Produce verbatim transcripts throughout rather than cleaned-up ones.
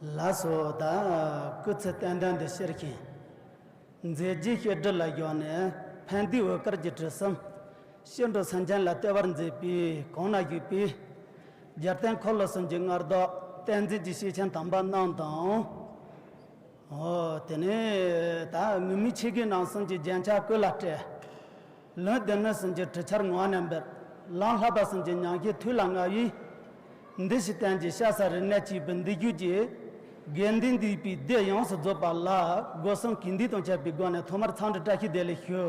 ལགས་སོ། ད་སྐུ་ཚེ་བརྟན་ལྡན་དུ་ཤེར་ཞིང་། མཛད་རྗེས་བཤད་སྒྲུབ་ལ་བཞག་ནས་ཕན་བདེའི་འོད་དཀར་གྱི་གྲུ་གསུམ། སྐྱེ་འགྲོ་སེམས་ཅན་ལ་གཏེར་བར་མཛད་པའི་གོང་ན་བཞུགས་པའི་རྒྱལ་བསྟན་འཁོར་ལོ་གསུམ་གྱི་མངའ་བདག་བསྟན་འཛིན་གྱི་སྐྱེས་ཆེན་དམ་པ་རྣམས་དང་། འོ་དེ་ནས་ད་ངུར་སྨྲིག་ཆོས་སྐུའི་ནང་གསུམ་གྱི་རྒྱན་ཆ་སྐུ་ལ་སྤྲས། ལུང་སྡེ་སྣོད་གསུམ་གྱི་གྲུ་ཆར་ངག་ནས་འབེབས། ལམ་བསླབ་པ་གསུམ་གྱི་ཉམས་བཞེས་ཐུགས་ལ་མངའ་བའི། འདི་ཞིག་བསྟན་གྱི་ཤ་ཟ་རི་ནས་གཅིག་པུ་འདི་རྒྱུད་ཀྱི། དགེ་འདུན་འདུས་པའི་སྡེ་ཡོངས་སུ་རྫོགས་པ་ལ་སྒོ་གསུམ་གུས་འདུད་དང་བཅས་པའི་སྒོ་ནས་ཐོག་མར་འཚམས་འདྲི་བཀྲ་ཤིས་བདེ་ལེགས་ཞུ།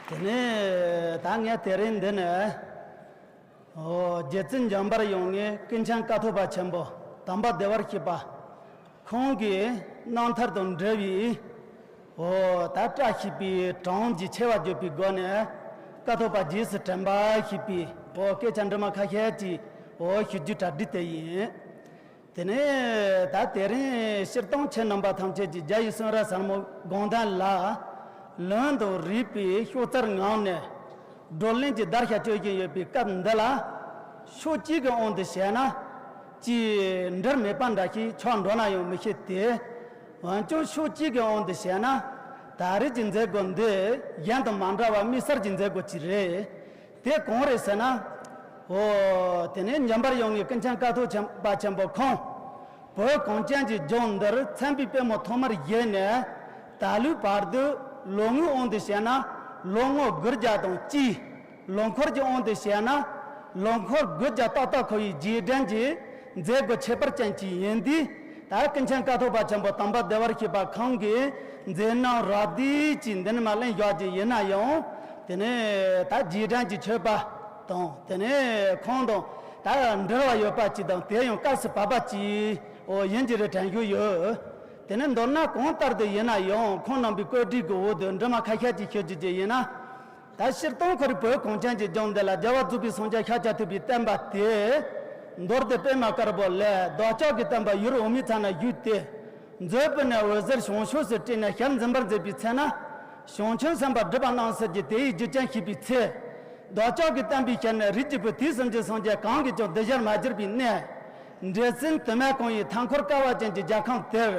དེ་ནས་ད་ངས་དེ་རིང་འདི་ནས། ཨོ། རྗེ་བཙུན་འཇམ་དཔལ་དབྱངས་ཀྱི་ཀུན་མཁྱེན་ཀཿཐོག་པ་ཆེན་པོ་དམ་པ་བདེ་བར་གཤེགས་པ་ཁོང་གི་རྣམ་ཐར་དང་འབྲེལ་བའི། ཨོ། ད་བཀྲ་ཤིས་པའི་གྲངས་ཀྱི་ཆེ་བ་བརྗོད་པའི་སྒོ་ནས་ཀཿཐོག་པ་རྗེས་སུ་དྲན་པ་ཞེས་པའི། ཨོ། སྐད་ཆ་འདྲི་མ་ཁ་ཤས་ཀྱིས། ཨོ། ཞུ་རྒྱུ་གྲ་སྒྲིག་དེ་ཡིན། དེ་ནས་ད་དེ་རིང་སྤྱིར་བཏང་ཁྱེད་རྣམ་པ་ཐམས་ཅད་ཀྱིས་རྒྱ་ཡི་གསུང་རབ་ཟབ་མོ་དགོངས་དོན་ལ་ལུང་དང་རིགས་པའི་ཤོག་རྩལ་ངང་ནས་བགྲོ་གླེང་གི་བརྡར་ཤ་གཅོད་བཞིན་ཡོད་པའི་སྐབས་འདི་ལ། ཕྱོགས་གཅིག་གི་དབང་དུ་བྱས་ན་ཅིས་འགྲུབ་མེད་པ་འདྲ་ཞིག་ཆགས་འགྲོ་ན་ཡང་མི་ཤེས་ཏེ། འོན་ཀྱང་ཕྱོགས་གཅིག་གི་དབང་དུ་བྱས་ན་ད་རེས་ཀྱི་མཛད་སྒོ་འདི་གཞན་དང་མ་འདྲ་བ་དམིགས་བསལ་གྱི་མཛད་སྒོ་ཅིག་རེད། དེ་གང་རེད་ཟེར་ན། ཨོ། དེ་ནས་འཇམ་དཔལ་དབྱངས་ཀྱི་ཀུན་མཁྱེན་ཀཿཐོག་ཆེན་པ་ཆེན་པོ་ཁོང་བོད་གངས་ཅན་གྱི་ལྗོངས་འདིར་མཚན་པའི་པད་མོ་ཐོག་མར་བཞད་ནས་ད་ལོའི་བར་དུ་ལོ་ངོའི་དབང་དུ་བྱས་ན་ལོ་ངོ་དགུ་བརྒྱ་དང་གཅིག་ལོ་འཁོར་གྱི་དབང་དུ་བྱས་ན་ལོ་འཁོར་དགུ་བརྒྱ་ཏག་ཏག་འཁོར་བའི་རྗེས་དྲན་གྱི་མཛད་སྒོ་ཁྱད་པར་ཅན་ཅིག་ཡིན་དུས། ད་ཀུན་མཁྱེན་ཀཿཐོག་པ་ཆེན་པོ་དམ་པ་བདེ་བར་གཤེགས་པ་ཁོང་གི་མཛད་རྣམ་རབ་བསྡུས་ཀྱི་འདི་ནས་མར་གླེང་བཞག་རྒྱུ་ཡིན་ན་ཡང་། དེ་ནས་ད་རྗེས་དྲན་གྱི་མཆོད་པ་དང་། དེ་ནས་ཁོང་དང་ད་འབྲེལ་བ་ཡོད་པ་ཅིག་དང་། དེ་ཡང་སྐབས་སུ་བབ་པ་ཅིག། ཨོ། ཡིན་གྱི་རེད་དྲན་བཞིན་ཡོད། དེ་ནས་མདོར་ན་གང་ལྟར་དུ་ཡིན་ན་ཡང་ཁོང་རྣམ་པའི་བཀོད་སྒྲིག་གི་འོག་ཏུ་འདྲི་མ་ཁ་ཤས་ཅིག་ཞུ་རྒྱུ་ཅིག་ཡིན་ན། ད་སྤྱིར་བཏང་ཁོ་རའི་བོད་གངས་ཅན་གྱི་ལྗོངས་འདི་ལ་རྒྱལ་བ་རྫོགས་པའི་སངས་རྒྱས་ཤཱཀྱ་ཐུབ་པའི་བསྟན་པ་དེ། མདོ་སྡེ་པད་མ་དཀར་པོ་ལས་བདག་ཅག་གི་བསྟན་པ་ཡུལ་འོ་མའི་ཚལ་ན་བཞུགས་ཏེ། མཛོད་སྤུ་ནས་འོད་ཟེར་བྱང་ཕྱོགས་སུ་སྤྲད་ནས་ཞལ་འཛུམ་པར་མཛད་པའི་ཚེ་ན། བྱང་ཆུབ་སེམས་དཔའ་སྒྲུབ་པ་རྣམས་སུ་གྱུར་ཏེ། དེའི་རྒྱུ་ཅན་ཤེས་པའི་ཚེ། བདག་ཅག་གི་བསྟན་པའི་ཞལ་ནས་རིགས་ཀྱི་བུ་དུས་གསུམ་གྱི་སངས་རྒྱས་གང་གིས་ཀྱང་གདུལ་བྱར་མ་གྱུར་པའི་གནས། འབྲས་སྤུངས་དུ་མའི་གངས་ཡི་མཐའ་འཁོར་དཀའ་བ་ཅན་གྱི་རྒྱལ་ཁམས་དེར།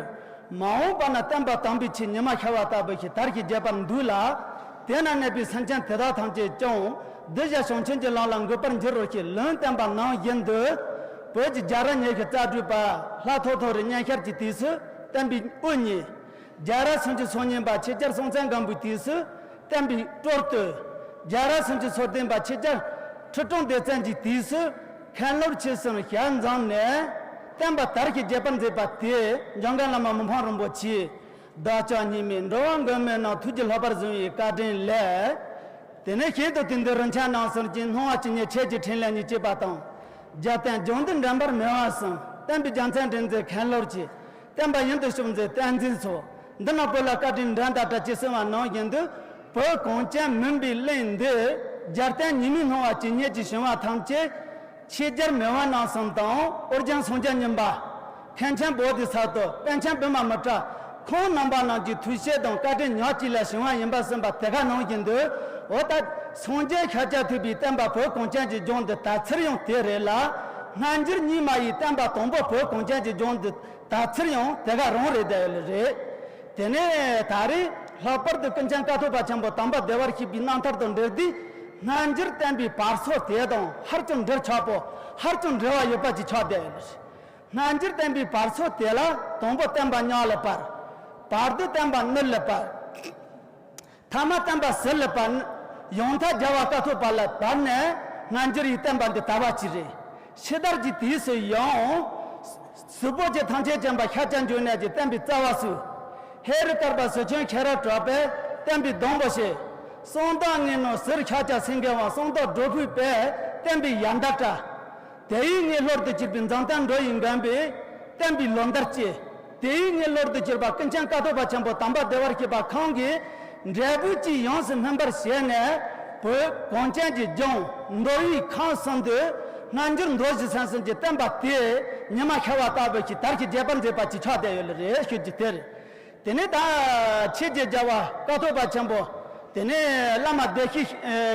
མ་འོངས་པ་ན་བསྟན་པ་དམ་པའི་ཆོས་ཉི་མ་ཤར་བ་ལྟ་བུ་ཞིག་དར་ཞིང་རྒྱས་པར་འདུག་ལ། དེ་ན་གནས་པའི་སེམས་ཅན་དེ་དག་ཐམས་ཅད་ཀྱང་གདུལ་བྱ་བྱང་ཆུབ་ཀྱི་ལམ་ལ་འགོད་པར་འགྱུར་རོ་ཞེས་ལུང་བསྟན་པ་ནང་བཞིན་དུ། བོད་ཀྱི་རྒྱལ་རབས་ཉི་ཤུ་རྩ་དྲུག་པ་ལྷ་ཐོ་ཐོ་རི་སྙན་ཤལ་གྱི་དུས་སུ་བསྟན་པའི་དབུ་བརྙེས། རྒྱལ་རབས་སུམ་ཅུ་སོ་གཉིས་པ་ཆོས་རྒྱལ་སྲོང་བཙན་སྒམ་པོའི་དུས་སུ་བསྟན་པའི་སྲོལ་གཏོད། རྒྱལ་རབས་སུམ་ཅུ་སོ་བདུན་པ་ཆོས་རྒྱལ་ཁྲི་སྲོང་ལྡེ་བཙན་གྱི་དུས་སུ་མཁན་སློབ་ཆོས་གསུམ་ཞལ་འཛོམས་ནས་བསྟན་པ་དར་ཞིང་རྒྱས་པར་མཛད་པ་དེ་འཇམ་མགོན་བླ་མ་མི་ཕམ་རིན་པོ་ཆེས་བདག་ཅག་སྙིགས་མའི་འགྲོ་བ་མགོན་མེད་རྣམས་ཐུགས་ཀྱི་ལྷག་པར་བཟུང་བའི་བཀའ་དྲིན་ལས། དེ་ནས་ཞལ་དུ་དེང་འདིར་རིན་ཆེན་རྣམ་གསུམ་གྱི་སྣང་བ་ཇི་སྙེད་ཆོས་ཀྱི་ཕྲིན་ལས་ཉིད་བྱེད་པ་དང་། རྒྱལ་བསྟན་ལྗོངས་འདིར་འགྲན་པར་མེད་པ་གསུམ། བསྟན་པའི་རྒྱལ་མཚན་སྒྲེང་མཛད་མཁན་སློབ་ཆེ། བསྟན་པ་ཡུན་དུ་གཤིབས་མཛད་བསྟན་འཛིན་སོགས་འདི་རྣམས་བོད་ལ་བཀའ་དྲིན་འགྲན་ཟླ་བྲལ་ཅེས་གསུངས་པ་ནང་བཞིན་དུ། བོད་གངས་ཅན་མུན་པའི་གླིང་འདི་རྒྱལ་བསྟན་ཉི་མའི་སྣང་བ་ཇི་སྙེད་ཀྱི་བྱུང་བ་ཐམས་ཅད་ཆོས་རྒྱལ་མི་དབང་རྣམ་གསུམ་དང་ཨོ་རྒྱན་སངས་རྒྱས་གཉིས་པ། མཁན་ཆེན་བོ་དྷི་ས་ཏྭ། པཎ་ཆེན་པདྨ་མི་ཏྲ། ཁོང་རྣམ་པ་རྣམས་ཀྱི་ཐུགས་བཞེད་དང་བཀའ་དྲིན་ཉག་གཅིག་ལས་བྱུང་བ་ཡིན་པར་སེམས་པ་དེ་ག་ནང་བཞིན་དུ། འོ་ད་སངས་རྒྱས་ཤཱཀྱ་ཐུབ་པའི་བསྟན་པ་བོད་གངས་ཅན་གྱི་ལྗོངས་འདི་དར་ཚུལ་ཡང་དེ་རེད་ལ། སྔ་འགྱུར་རྙིང་མ་ཡི་བསྟན་པ་དང་པོ་བོད་གངས་ཅན་གྱི་ལྗོངས་འདི་དར་ཚུལ་ཡང་དེ་ག་རང་རེད་བསྡད་ཡོད་ལེ་རེད། དེ་ནས་ད་རེས་ལྷག་པར་དུ་ཀུན་མཁྱེན་ཀཿཐོག་པ་ཆེན་པོ་དམ་པ་བདེ་བར་གཤེགས་པའི་རྣམ་ཐར་དང་འབྲེལ་ཏེ། སྔ་འགྱུར་བསྟན་པའི་བར་སོ་དེ་དང་ཧ་ཅང་འབྲེལ་ཆགས་པོ། ཧ་ཅང་འབྲེལ་བ་ཡོད་པ་ཅིག་ཆགས་བསྡད་ཡོད་ལེ་རེད། སྔ་འགྱུར་བསྟན་པའི་བར་སོ་དེ་ལ་དང་པོ་བསྟན་པ་གཉགས་ལེགས་པར། བར་དུ་བསྟན་པ་ནུབ་ལེགས་པར། ཐ་མ་བསྟན་པ་ཟུར་ལེགས་པར། ཡང་མཐའ་རྒྱལ་བ་ཀཿཐོག་པ་ལ་བབས་ནས་སྔ་འགྱུར་ཡི་བསྟན་པ་འདི་དར་བ་ཅིག་རེད། ཕྱི་དར་གྱི་དུས་སུ་ཡང་། གཟུགས་པོ་ཆེ་ཐམས་ཅད་མཁྱེན་པ་ཤཱཀྱ་འབྱུང་གནས་ཀྱི་བསྟན་པའི་རྩ་བ་ཟུར། ཧེ་རུ་ཀར་པ་ཟུར་ཆེན་ཁྱད་རབ་གྲགས་པས་བསྟན་པའི་སྡོང་པོ་བྱས། གསང་བདག་ངོས་ནས་ཟུར་ཤཱཀྱ་སེང་གེ་དབང་གསང་བདག་སྒྲོ་ཕུག་པས་བསྟན་པའི་ཡར་འདབ་བཀྲ། དེའི་ངོས་ལྷོར་དུ་གྱུར་པའི་འཛམ་ཐང་འགྲོ་བའི་མགོན་པོས་བསྟན་པའི་ལོ་འདབ་བཀྲས། དེའི་ངོས་ལྷོར་དུ་གྱུར་པ་ཀུན་མཁྱེན་ཀཿཐོག་པ་ཆེན་པོ་དམ་པ་བདེ་བར་གཤེགས་པ་ཁོང་གིས་འབྲས་བུ་གཅིག་ཡོངས་སུ་སྨིན་པར་བྱས་ནས། བོད་གངས་ཅན་གྱི་ལྗོངས་མདོ་དབུས་ཁམས་གསུམ་དུ་སྔ་འགྱུར་མདོ་རྒྱུད་ཚན་གསུམ་གྱི་བསྟན་པ་དེ་ཉི་མ་ཤར་བ་ལྟ་བུ་ཞིག་དར་ཞིང་རྒྱས་པར་མཛད་པ་ཅིག་ཆགས་བསྡད་ཡོད་ལེ་རེད་ཞུ་རྒྱུ་དེ་རེད། དེ་ནས་ད་ཆོས་ཀྱི་རྒྱལ་བ་ཀཿཐོག་པ་ཆེན་པོ། དེ་ནས་བླ་མ་བདེ་གཤེགས་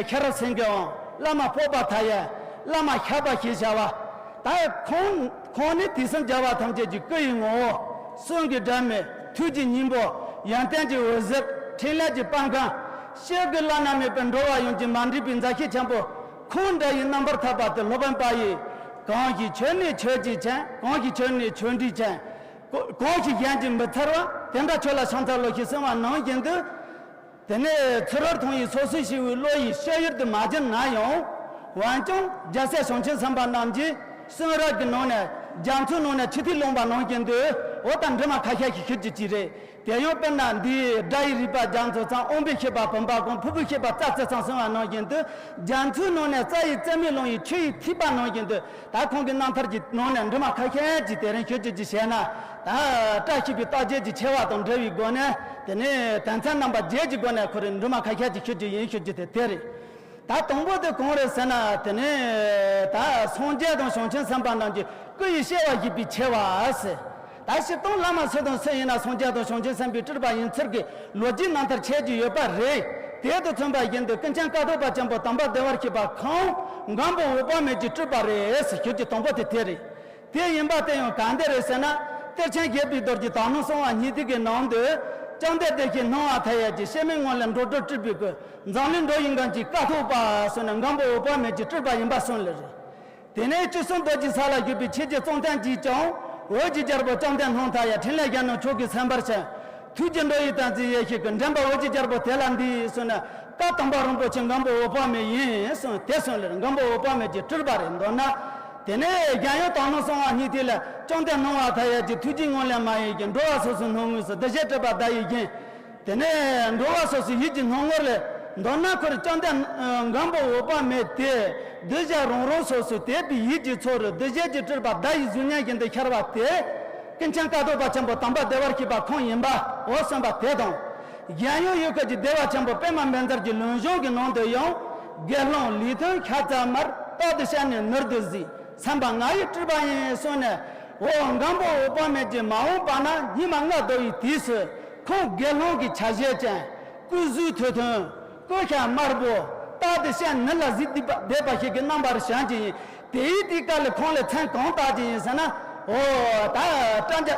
ཤེས་རབ་སེང་གེ་དབང་། བླ་མ་སྤོབས་པ་མཐའ་ཡས། བླ་མ་ཤར་པ་ཞེས་བྱ་བ། ད་ཁོང་ཁོང་ནི་དུས་གསུམ་རྒྱལ་བ་ཐམས་ཅད་ཀྱི་སྐུ་ཡི་ངོ་བོ། གསུང་གི་སྒྲ་མེད། ཐུགས་ཀྱི་སྙིང་པོ། ཡོན་ཏན་གྱི་འོད་ཟེར། ཕྲིན་ལས་ཀྱི་པང་ཁང་། བཤད་དགུ་བླ་ན་མེད་པའི་འགྲོ་བ་ཡོངས་ཀྱི་མ་འདྲིས་པའི་མཛའ་བཤེས་ཆེན་པོ། ཁོང་འདྲ་ཡི་རྣམ་པར་ཐར་པ་དེ་སློབ་དཔོན་པ་ཡིས། གང་ཞིག་ཆོས་ནི་ཆོས་ཀྱི་ཆེན། གང་ཞིག་ཆོས་ནི་ཆོས་འབྲེལ་ཆེན། གང་ཞིག་གཞན་གྱིས་མི་ཚར་བ། དེ་འདྲ་ཆོས་ལ་ཕྱག་འཚལ་ལོ་ཞེས་གསུངས་པ་ནང་བཞིན་དུ། དེ་ནས་ཚུ་རོལ་ཐང་ཡིག་སོ་སོའི་ཞི་བའི་བློ་ཡིས་བཤད་ཡུལ་དུ་མ་གྱུར་ན་ཡང་། འོན་ཀྱང་རྒྱལ་སྲས་བྱང་ཆུབ་སེམས་དཔའ་རྣམས་ཀྱིས་གསུང་རབ་ཀྱི་ནང་ནས། རྒྱ་མཚོའི་ནང་ནས་ཆུ་ཐིགས་ལོངས་པ་ནང་བཞིན་དུ། འོ་ད་འདྲི་མ་ཁ་ཤས་ཤིག་ཞུ་རྒྱུ་ཅིག་རེད། དེ་ཡང་དཔེར་ན་འདིའི་སྒྲ་ཡི་རིག་པ་རྒྱ་མཚོ་ཚང་། དབང་པོའི་ཤེས་པ་བུམ་པ་གང་། ཕུང་པོའི་ཤེས་པ་རྩྭ་རྩེ་ཚང་གསུངས་པ་ནང་བཞིན་དུ། རྒྱ་མཚོའི་ནང་ནས་རྩྭ་ཡི་རྩེ་མོ་ལོང་བའི་ཆུ་ཡི་ཐིགས་པ་ནང་བཞིན་དུ། ད་ཁོང་གི་རྣམ་ཐར་གྱི་ནང་ནས་འདྲི་མ་ཁ་ཤས་ཀྱིས་དེ་རིང་ཞུ་རྒྱུ་ཅིག་བྱས་ན། ད་བཀྲ་ཤིས་པའི་རྟགས་བརྒྱད་ཀྱི་ཆེ་བ་དང་འབྲེལ་བའི་སྒོ་ནས། དེ་ནས་དོན་ཚན་རྣམ་པ་བརྒྱད་ཀྱི་སྒོ་ནས་ཁོ་རེ་འདྲི་མ་ཁ་ཤས་ཀྱིས་ཞུ་རྒྱུ་ཡིན། ཞུ་རྒྱུ་དེ་དེ་རེད། ད་དང་པོ་དེ་གང་རེད་ཟེར་ན། དེ་ནས་ད་སངས་རྒྱས་དང་བྱང་ཆུབ་སེམས་དཔའ་རྣམས་ཀྱི་སྐུ་ཡི་བྱེ་བ་བཞི་པའི་ཆེ་བ་ཟེར། ད་སྤྱིར་བཏང་བླ་མ་སུ་དང་སུ་ཡིན་ན་སངས་རྒྱས་དང་བྱང་ཆུབ་སེམས་དཔའི་སྤྲུལ་པ་ཡིན་ཚུལ་གྱི་ལོ་རྒྱུས་རྣམ་ཐར་འཆད་རྒྱུ་ཡོད་པ་རེད། དེ་དང་མཚུངས་པ་བཞིན་དུ་ཀུན་མཁྱེན་ཀཿཐོག་པ་ཆེན་པོ་དམ་པ་བདེ་བར་གཤེགས་པ་ཁོང་མགོན་པོ་འོད་དཔག་མེད་ཀྱི་སྤྲུལ་པ་རེད་ཟེར་ཞུ་རྒྱུ་དང་པོ་དེ་དེ་རེད། དེ་ཡིན་པ་དེ་ཡང་གང་འདྲ་རེད་ཟེར་ན། གཏེར་ཆེན་བཞད་པའི་རྡོ་རྗེ་དག་སྣང་གསང་བ་སྙིང་ཐིག་གི་ནང་དུ། བཅོམ་ལྡན་བདེ་གཤེགས་སྣང་བ་མཐའ་ཡས་ཀྱི། གཤེད་མའི་ངོ་ལས་འགྲོ་དྲུག་སྤྲུལ་པའི་སྐུ། འཛམ་གླིང་འགྲོ་བའི་མགོན་གྱི་ཀཿཐོག་པ་ཟེར་ནས་མགོན་པོ་འོད་དཔག་མེད་ཀྱི་སྤྲུལ་པ་ཡིན་པ་གསུངས་ལེ་རེད། དེ་ནས་བཅུ་གསུམ་རྡོ་རྗེའི་ས་ལ་བཞུགས་པའི་ཆོས་ཀྱི་གཙུག་རྟེན་གྱིས་ཀྱང་། འོད་ཀྱི་རྒྱལ་པོ་བཅོམ་ལྡན་སྣང་མཐའ་ཡས། ཕྲིན་ལས་གཞན་སྣང་མཆོག་གི་སེམས་དཔའ་ཆེན། ཐུགས་རྗེ་འགྲོ་བའི་དོན་མཛད་ཡེ་ཤེས་ཀྱི། འདྲེན་པ་འོད་ཀྱི་རྒྱལ་པོ་དེ་ལ་འདུད་ཟེར་ནས། བཀའ་དམ་པ་རིན་པོ་ཆེ་མགོན་པོ་འོད་དཔག་མེད་ཡིན་གསུངས། དེ་གསུངས་ལེ་རེད། མགོན་པོ་འོད་དཔག་མེད་ཀྱི་སྤྲུལ་པ་རེད། མདོར་ན། དེ་ནས་རྒྱལ་ཡུམ་དག་སྣང་གསང་བ་སྙིང་ཐིག་ལས། བཅོམ་ལྡན་སྣང་བ་མཐའ་ཡས་ཀྱི། ཐུགས་རྗེའི་ངང་ལས་མ་གཡེངས་ཤིང་། འགྲོ་བ་སོ་སོའི་སྣང་ངོས་སུ། གདུལ་བྱའི་སྤྲུལ་པ་བརྡ་ཡིས་བཞེངས། དེ་ནས་འགྲོ་བ་སོ་སོའི་ཡིད་ཀྱི་སྣང་ངོ་ལས། མདོར་ན་ཁོ་རེ་བཅོམ་ལྡན་མགོན་པོ་འོད་དཔག་མེད་དེ། གདུལ་བྱ་རང་རང་སོ་སོའི་དད་པའི་ཡིད་ཀྱི་ཚོགས་རུ་གདུལ་བྱའི་སྤྲུལ་པ་བརྡ་ཡི་གཟུགས་བརྙན་བཞིན་དུ་ཤར་བ་དེ། ཀུན་མཁྱེན་ཀཿཐོག་པ་ཆེན་པོ་དམ་པ་བདེ་བར་གཤེགས་པ་ཁོང་ཡིན་པ་འོ་གསུངས་པ་དེ་དང་། གཞན་ཡང་ཡུལ་ཁུལ་གྱི་བདེ་བ་ཆེན་པོ་པདྨ་འབྱུང་གནས་ཀྱི་ལུང་གཞུང་གི་ནང་དུ་ཡང་། དགེ་སློང་ལུས་མཐུན་ཤ་ཚ་མར། རྟག་ཏུ་བཤད་ནས་ནོར་དུ་གཟིགས། སེམས་དཔའ་ང་ཡི་སྤྲུལ་པ་ཡིན་གསུངས་ནས། འོ་མགོན་པོ་འོད་དཔག་མེད་ཀྱིས་མ་འོངས་པ་ན་སྙིགས་མ་ལྔ་བདོ་བའི་དུས་སུ། ཁོང་དགེ་སློང་གི་ཆ་བྱད་ཅན། སྐུ་གཟུགས་ཐོས་ཐུན། སྐུ་ཤ་དམར་པོ། རྟག་ཏུ་བཤད་ནོར་ལ་གཟིགས་བསྡད་པ་ཞིག་གི་རྣམ་པར་བྱོན་གྱི་ཡིན། དེའི་དུས་སྐབས་ལ་ཁོང་ལ་མཚན་གང་བཏགས་ཀྱི་ཡིན་ཟེར་ན། འོ་ད་སྤྲང་རྒྱ་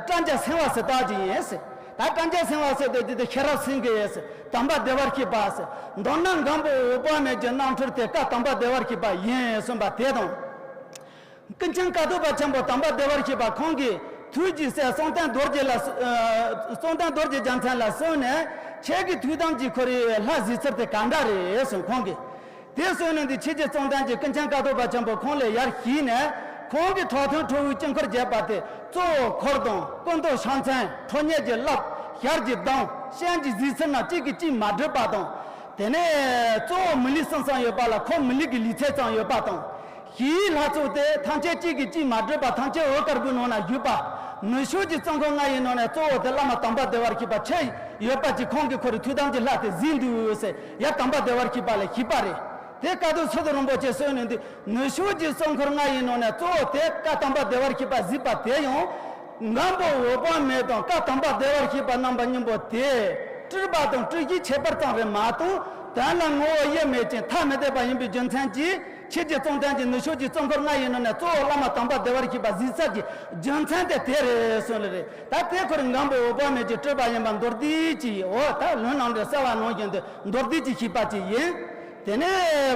སྤྲང་རྒྱ་སེང་བ་ཟེར་བཏགས་ཀྱི་ཡིན་ཟེར། ད་སྤྲང་རྒྱ་སེང་བ་ཟེར་དུས་དེ་དུས་ཤེས་རབ་སེང་གེ་ཟེར། དམ་པ་བདེ་བར་གཤེགས་པ་ཟེར། མདོར་ན་མགོན་པོ་འོད་དཔག་མེད་ཀྱི་རྣམ་འཕྲུལ་དེ་བཀའ་དམ་པ་བདེ་བར་གཤེགས་པ་ཡིན་གསུངས་པ་དེ་དང་། ཀུན་མཁྱེན་ཀཿཐོག་པ་ཆེན་པོ་དམ་པ་བདེ་བར་གཤེགས་པ་ཁོང་གིས་ཐུགས་ཀྱི་སྲས་གསང་བསྟན་རྡོ་རྗེ་ལ། ཨ་གསང་བསྟན་རྡོ་རྗེ་རྒྱལ་མཚན་ལ་གསུངས་ནས། ཁྱེད་ཀྱི་ཐུགས་དམ་གྱི་ཁོ་རའི་ལྷ་གཟིགས་ཚུལ་དེ་ག་འདྲ་རེད་གསུངས། ཁོང་གིས་དེ་གསུངས་ནས། འདི་ཆོས་ཀྱི་གཙུག་རྟེན་གྱི་ཀུན་མཁྱེན་ཀཿཐོག་པ་ཆེན་པོ་ཁོང་ལ་ཡར་ཞུས་ནས། ཁོང་གིས་ཁྲག་འཐུང་ཁྲོ་བོའི་དཀྱིལ་འཁོར་བརྒྱད་པ་དེ། གཙོ་བོ་འཁོར་དང་སྐུ་མདོག་ཕྱག་མཚན། ཁྲོ་གཉེར་གྱི་རླབས། ཞལ་གྱི་གདངས། སྤྱན་གྱི་གཟིགས་ཚུལ་རྣམས་གཅིག་གིས་གཅིག་མ་འགྲིག་པ་དང་། དེ་ནས་གཙོ་བོ་མི་ལུས་གསུམ་ཙམ་ཡོད་པ་ལ་ཁོ་མི་ལུས་ཀྱི་ལུས་ཚད་ཙམ་ཡོད་པ་དང་། ཞི་བའི་ལྷ་ཚོགས་དེ་ཐམས་ཅད་གཅིག་གིས་གཅིག་མ་འགྲིག་པ། ཐམས་ཅད་འོད་དཀར་པོའི་ནང་ན་བཞུགས་པ། ནུབ་ཕྱོགས་ཀྱི་གཙོ་འཁོར་ལྔ་ཡི་ནང་ནས་གཙོ་བོ་དེ་བླ་མ་དམ་པ་བདེ་བར་གཤེགས་པ་ཁྱེད་ཡོད་པ་ཅིག་ཁོང་གིས་ཁོ་རའི་ཐུགས་དམ་གྱི་ལྷ་དེ་གཟིགས་འདུག་ཟེར་ཡར་དམ་པ་བདེ་བར་གཤེགས་པ་ལ་ཞུས་པ་རེད། དེ་བཀའ་བསྡུ་སུ་དང་རིན་པོ་ཆེ་གསུངས་ནས། འདི་ནུབ་ཕྱོགས་ཀྱི་གཙོ་འཁོར་ལྔ་ཡི་ནང་ནས་གཙོ་བོ་དེ་བཀའ་དམ་པ་བདེ་བར་གཤེགས་པ་གཟིགས་པ་དེ་ཡང་། མགོན་པོ་འོད་དཔག་མེད་དང་བཀའ་དམ་པ་བདེ་བར་གཤེགས་པ་རྣམ་པ་གཉིས་པོ་དེ། སྤྲུལ་པ་དང་སྤྲུལ་གཞིའི་ཁྱད་པར་ཙམ་རེད་མ་གཏོགས། དོན་ལ་ངོ་བོ་དབྱེར་མེད་ཅིང་ཐ་མི་དད་པ་ཡིན་པའི་རྒྱུ་མཚན་གྱིས། ཆོས་ཀྱི་གཙུག་རྟེན་གྱི་ནུབ་ཕྱོགས་ཀྱི་གཙོ་འཁོར་ལྔ་ཡི་ནང་ནས་གཙོ་བོ་བླ་མ་དམ་པ་བདེ་བར་གཤེགས་པ་གཟིགས་ཚུལ་གྱི་རྒྱུ་མཚན་དེ་དེ་རེད་གསུངས་ལེ་རེད། ད་དེ་ཁོ་རང་མགོན་པོ་འོད་དཔག་མེད་ཀྱི་སྤྲུལ་པ་ཡིན་པ་མདོར་བསྡུས་ཀྱིས། འོ་ད་ལུང་ནང་འདྲ་གསལ་བ་ནང་བཞིན་དུ་མདོར་བསྡུས་ཀྱིས་ཞུས་པ་ཅིག་ཡིན། དེ་ནས་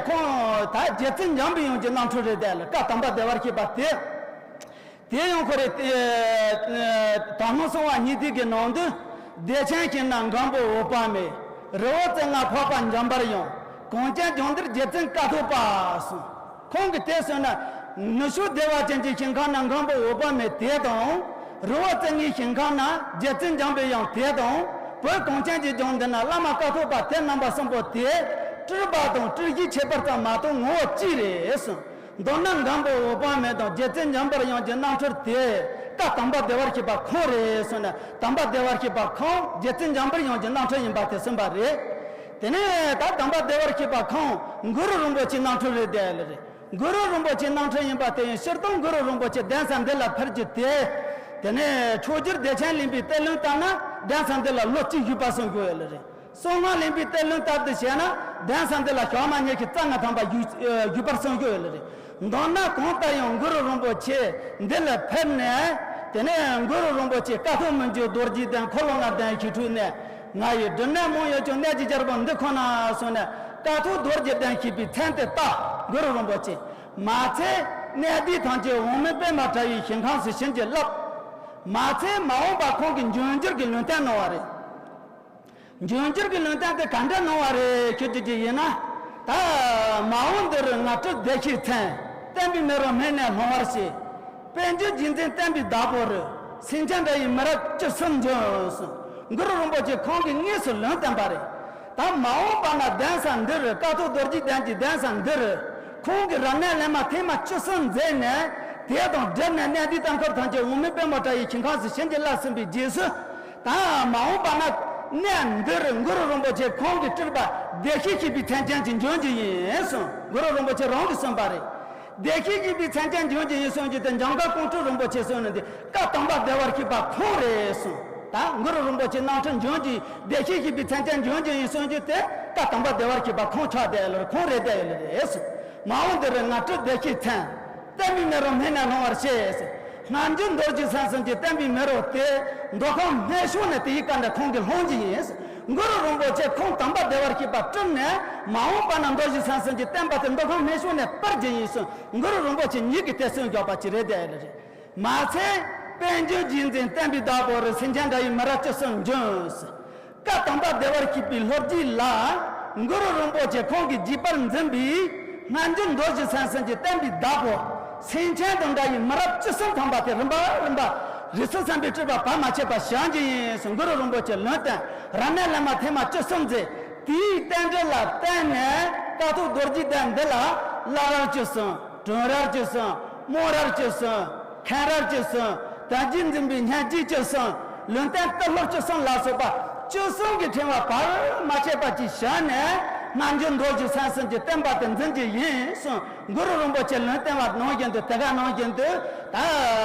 ཁོང་ད་རྗེ་བཙུན་འཇམ་པའི་དབྱངས་ཀྱི་རྣམ་འཕྲུལ་རེད་དེ་ལ། བཀའ་དམ་པ་བདེ་བར་གཤེགས་པ་དེ། དེ་ཡང་ཁོ་རེ། ཨེ་ཨེ་དག་སྣང་གསང་བ་སྙིང་ཐིག་གི་ནང་དུ། བདེ་ཆེན་ཞིང་ན་མགོན་པོ་འོད་དཔག་མེད། རི་བོ་རྩེ་ལྔ་འཕགས་པ་འཇམ་པར་དབྱངས། གངས་ཅན་ལྗོངས་འདིར་རྗེ་བཙུན་ཀཿཐོག་པ་གསུངས། ཁོང་གིས་དེ་གསུངས་ན། ནུབ་ཕྱོགས་བདེ་བ་ཅན་གྱི་ཞིང་ཁམས་ན་མགོན་པོ་འོད་དཔག་མེད་དེ་དང་། རི་བོ་རྩེ་ལྔའི་ཞིང་ཁམས་ན་རྗེ་བཙུན་འཇམ་པའི་དབྱངས་དེ་དང་། བོད་གངས་ཅན་གྱི་ལྗོངས་འདི་ན་བླ་མ་ཀཿཐོག་པ་དེ་རྣམ་པ་གསུམ་པོ་དེ། སྤྲུལ་པ་དང་སྤྲུལ་གཞིའི་ཁྱད་པར་ཙམ་མ་གཏོགས་ངོ་བོ་གཅིག་རེད་གསུངས། མདོར་ན་མགོན་པོ་འོད་དཔག་མེད་དང་རྗེ་བཙུན་འཇམ་པར་དབྱངས་ཀྱི་རྣམ་འཕྲུལ་དེ། བཀའ་དམ་པ་བདེ་བར་གཤེགས་པ་ཁོང་རེད་གསུངས་ནས། དམ་པ་བདེ་བར་གཤེགས་པ་ཁོང་རྗེ་བཙུན་འཇམ་པར་དབྱངས་ཀྱི་རྣམ་འཕྲུལ་ཡིན་པ་དེ་གསུངས་པ་རེད། དེ་ནས་ད་དམ་པ་བདེ་བར་གཤེགས་པ་ཁོང་གུ་རུ་རིན་པོ་ཆེའི་རྣམ་འཕྲུལ་རེད་དེ་ལ་རེད། གུ་རུ་རིན་པོ་ཆེའི་རྣམ་འཕྲུལ་ཡིན་པ་དེ་ཡང་སྤྱིར་བཏང་གུ་རུ་རིན་པོ་ཆེ་གདན་ས་འདི་ལ་ཕེབས་རྒྱུ་དེ། དེ་ནས་མཆོག་གྱུར་བདེ་ཆེན་གླིང་པའི་གཏེར་ལུང་ལྟར་ན་གདན་ས་འདི་ལ་ལོ་གཅིག་བཞུགས་པ་གསུང་གི་ཡོད་ལ་རེད། གསང་སྔགས་ལེན་པའི་གཏེར་ལེན་ལྟར་དུ་བྱས་ན་གདན་ས་འདི་ལ་ཞག་མ་ཉི་ཤུ་རྩ་ལྔ་ཐམ་པ་བཞུགས་བཞུགས་པར་གསུངས་ཡོད་ལ་རེད། མདོར་ན་གང་ལྟར་ཡང་གུ་རུ་རིན་པོ་ཆེ་འདི་ལ་ཕེབས་ནས། དེ་ནས་གུ་རུ་རིན་པོ་ཆེ་ཀཿཐོག་མི་འགྱུར་རྡོ་རྗེའི་གདན་འཁོར་ལོ་ལྔ་ལྡན་ཞི་ཁྲོའི་གནས། ང་ཡི་སྒྲུབ་གནས་མང་ཡོད་ཀྱང་གནས་ཀྱི་རྒྱལ་པོ་འདི་ཁོ་ན་གསུངས་ནས་ཀཿཐོག་རྡོ་རྗེའི་གདན་ཞེས་པའི་མཚན་དེ་བཏགས། གུ་རུ་རིན་པོ་ཆེ་མ་ཚད་གནས་བདག་ཐམས་ཅད་འོག་མིན་པདྨ་དྲ་བའི་ཞིང་ཁམས་སུ་བྱིན་གྱིས་བརླབས། མ་ཚད་མ་འོངས་པ་ཁོང་གིས་འབྱུང་འགྱུར་གྱི་ལུང་བསྟན་གནང་བ་རེད། འབྱུང་འགྱུར་གྱི་ལུང་བསྟན་དེ་ག་འདྲ་གནང་བ་རེད་ཞུ་རྒྱུ་ཅིག་ཡིན་ན། ད་མ་འོངས་འདིར་ང་སྤྲུལ་བདེ་གཤེགས་མཚན། བསྟན་པའི་མེ་རོ་སྨིན་ནས་ལྷུང་བར་བྱེད། དཔལ་འབྱོར་རྗེས་འཛིན་བསྟན་པའི་བདག་པོ་རུ། སེང་ཆེན་འདྲ་ཡི་མི་རབས་བཅུ་གསུམ་འབྱོན་གསུངས། གུ་རུ་རིན་པོ་ཆེ་ཁོང་གིས་དངོས་སུ་ལུང་བསྟན་པ་རེད། ད་མ་འོངས་པ་ན་གདན་ས་འདིར་ཀཿཐོག་རྡོ་རྗེ་གདན་གྱི་གདན་ས་འདིར། ཁོང་གིས་རབ་གནས་ལྷག་མ་ཐེངས་མ་བཅུ་གསུམ་མཛད་ནས། དེ་དང་སྦྲགས་ནས་གནས་འདིའི་ལྟ་མཁན་ཐམས་ཅད་འོག་མིན་པདྨ་དྲ་བའི་ཞིང་ཁམས་སུ་བྱིན་གྱིས་བརླབས་ཟིན་པའི་རྗེས་སུ། ད་མ་འོངས་པ་ན་གནས་འདིར་གུ་རུ་རིན་པོ་ཆེ་ཁོང་གིས་སྤྲུལ་པ་བདེ་གཤེགས་ཞེས་པའི་མཚན་ཅན་གྱིས་འབྱོན་རྒྱུ་ཡིན་གསུངས། གུ་རུ་རིན་པོ་ཆེ་རང་གིས་གསུངས་པ་རེད། བདེ་གཤེགས་ཞེས་པའི་མཚན་ཅན་འབྱོན་རྒྱུ་ཡིན་གསུངས་རྒྱུ་དེ་འཇམ་མགོན་ཀོང་སྤྲུལ་རིན་པོ་ཆེ་གསུངས་ནི་འདི་བཀའ་དམ་པ་བདེ་བར་གཤེགས་པ་ཁོང་རེད་གསུངས། ད་གུ་རུ་རིན་པོ་ཆེ་རྣམ་འཕྲུལ་འབྱོན་རྒྱུ་བདེ་གཤེགས་ཞེས་པའི་མཚན་ཅན་འབྱོན་རྒྱུ་ཡིན་གསུངས་རྒྱུ་དེ་བཀའ་དམ་པ་བདེ་བར་གཤེགས་པ་ཁོང་ཆགས་བསྡད་ཡོད་ལ་རེད། ཁོང་རེད་བསྡད་ཡོད་ལ་རེད་གསུངས། མ་འོངས་འདིར་ང་སྤྲུལ་བདེ་གཤེགས་མཚན། བསྟན་པའི་མེ་རོ་སྨིན་ནས་ལྷུང་བར་བྱེད། སྔ་འགྱུར་མདོ་རྒྱུད་ས་གསུམ་གྱི་བསྟན་པའི་མེ་རོ་དེ་མདོ་ཁམས་སྨད་ཕྱོགས་ནས་དེའི་བཀའ་འདྲ་ཁོང་གིས་ལྷུང་རྒྱུ་ཡིན། གུ་རུ་རིན་པོ་ཆེ་ཁོང་དམ་པ་བདེ་བར་གཤེགས་པ་སྤྲུལ་ནས་མ་འོངས་པ་ན་མདོ་རྒྱུད་ས་གསུམ་གྱི་བསྟན་པ་དེ་མདོ་ཁམས་སྨད་ཕྱོགས་ནས་སྤེལ་རྒྱུ་ཡིན་གསུངས། གུ་རུ་རིན་པོ་ཆེ་ཉིད་ཀྱིས་དེ་གསུངས་བཞག་པ་ཅིག་རེད་བསྡད་ཡོད་ལ་རེད། མ་ཚད་དཔལ་འབྱོར་རྗེས་འཛིན་བསྟན་པའི་བདག་པོ་རུ་སེང་ཆེན་འདྲ་ཡི་མི་རབས་བཅུ་གསུམ་འབྱོན། བཀའ་དམ་པ་བདེ་བར་གཤེགས་པའི་ལྷོ་རྒྱུད་ལ། གུ་རུ་རིན་པོ་ཆེ་ཁོང་གིས་བགྱིས་པར་འཛིན་པའི་སྔ་འགྱུར་མདོ་རྒྱུད་ས་གསུམ་གྱི་བསྟན་པའི་བདག་པོ། སེང་ཆེན་དང་འདྲ་ཡི་མི་རབས་བཅུ་གསུམ་ཐམ་པ་དེ་རིམ་པ་རིམ་པ་རིགས་སུ་བསམ་པའི་སྤྲུལ་པ་བར་མ་ཆད་པ་བཞེངས་རྒྱུ་ཡིན་གསུངས། གུ་རུ་རིན་པོ་ཆེ་ལུང་བསྟན་རབ་གནས་ལྷག་མ་ཐེངས་མ་བཅུ་གསུམ་མཛད། དེའི་རྟེན་འབྲེལ་ལ་བརྟེན་ནས་ཀཿཐོག་རྡོ་རྗེ་གདན་འདི་ལ་བླ་རབས་བཅུ་གསུམ། གྲོང་རབས་བཅུ་གསུམ། རྨོ་རབས་བཅུ་གསུམ། མཁན་རབས་བཅུ་གསུམ། དར་རྒྱས་འཛིན་པའི་སྙན་རྒྱུད་བཅུ་གསུམ། ལུང་བསྟན་གཏེར་སློབ་བཅུ་གསུམ་ལ་སོགས་པ་བཅུ་གསུམ་གྱི་ཕྲེང་བ་བར་མ་ཆད་པ་ཅིག་བཞག་ནས་སྔ་འགྱུར་མདོ་རྒྱུད་ས་གསུམ་གྱི་བསྟན་པ་དེ་འཛིན་རྒྱུ་ཡིན་གསུངས། གུ་རུ་རིན་པོ་ཆེ་ལུང་བསྟན་པ་ནང་བཞིན་དུ་དེ་ག་ནང་བཞིན་དུ་ད་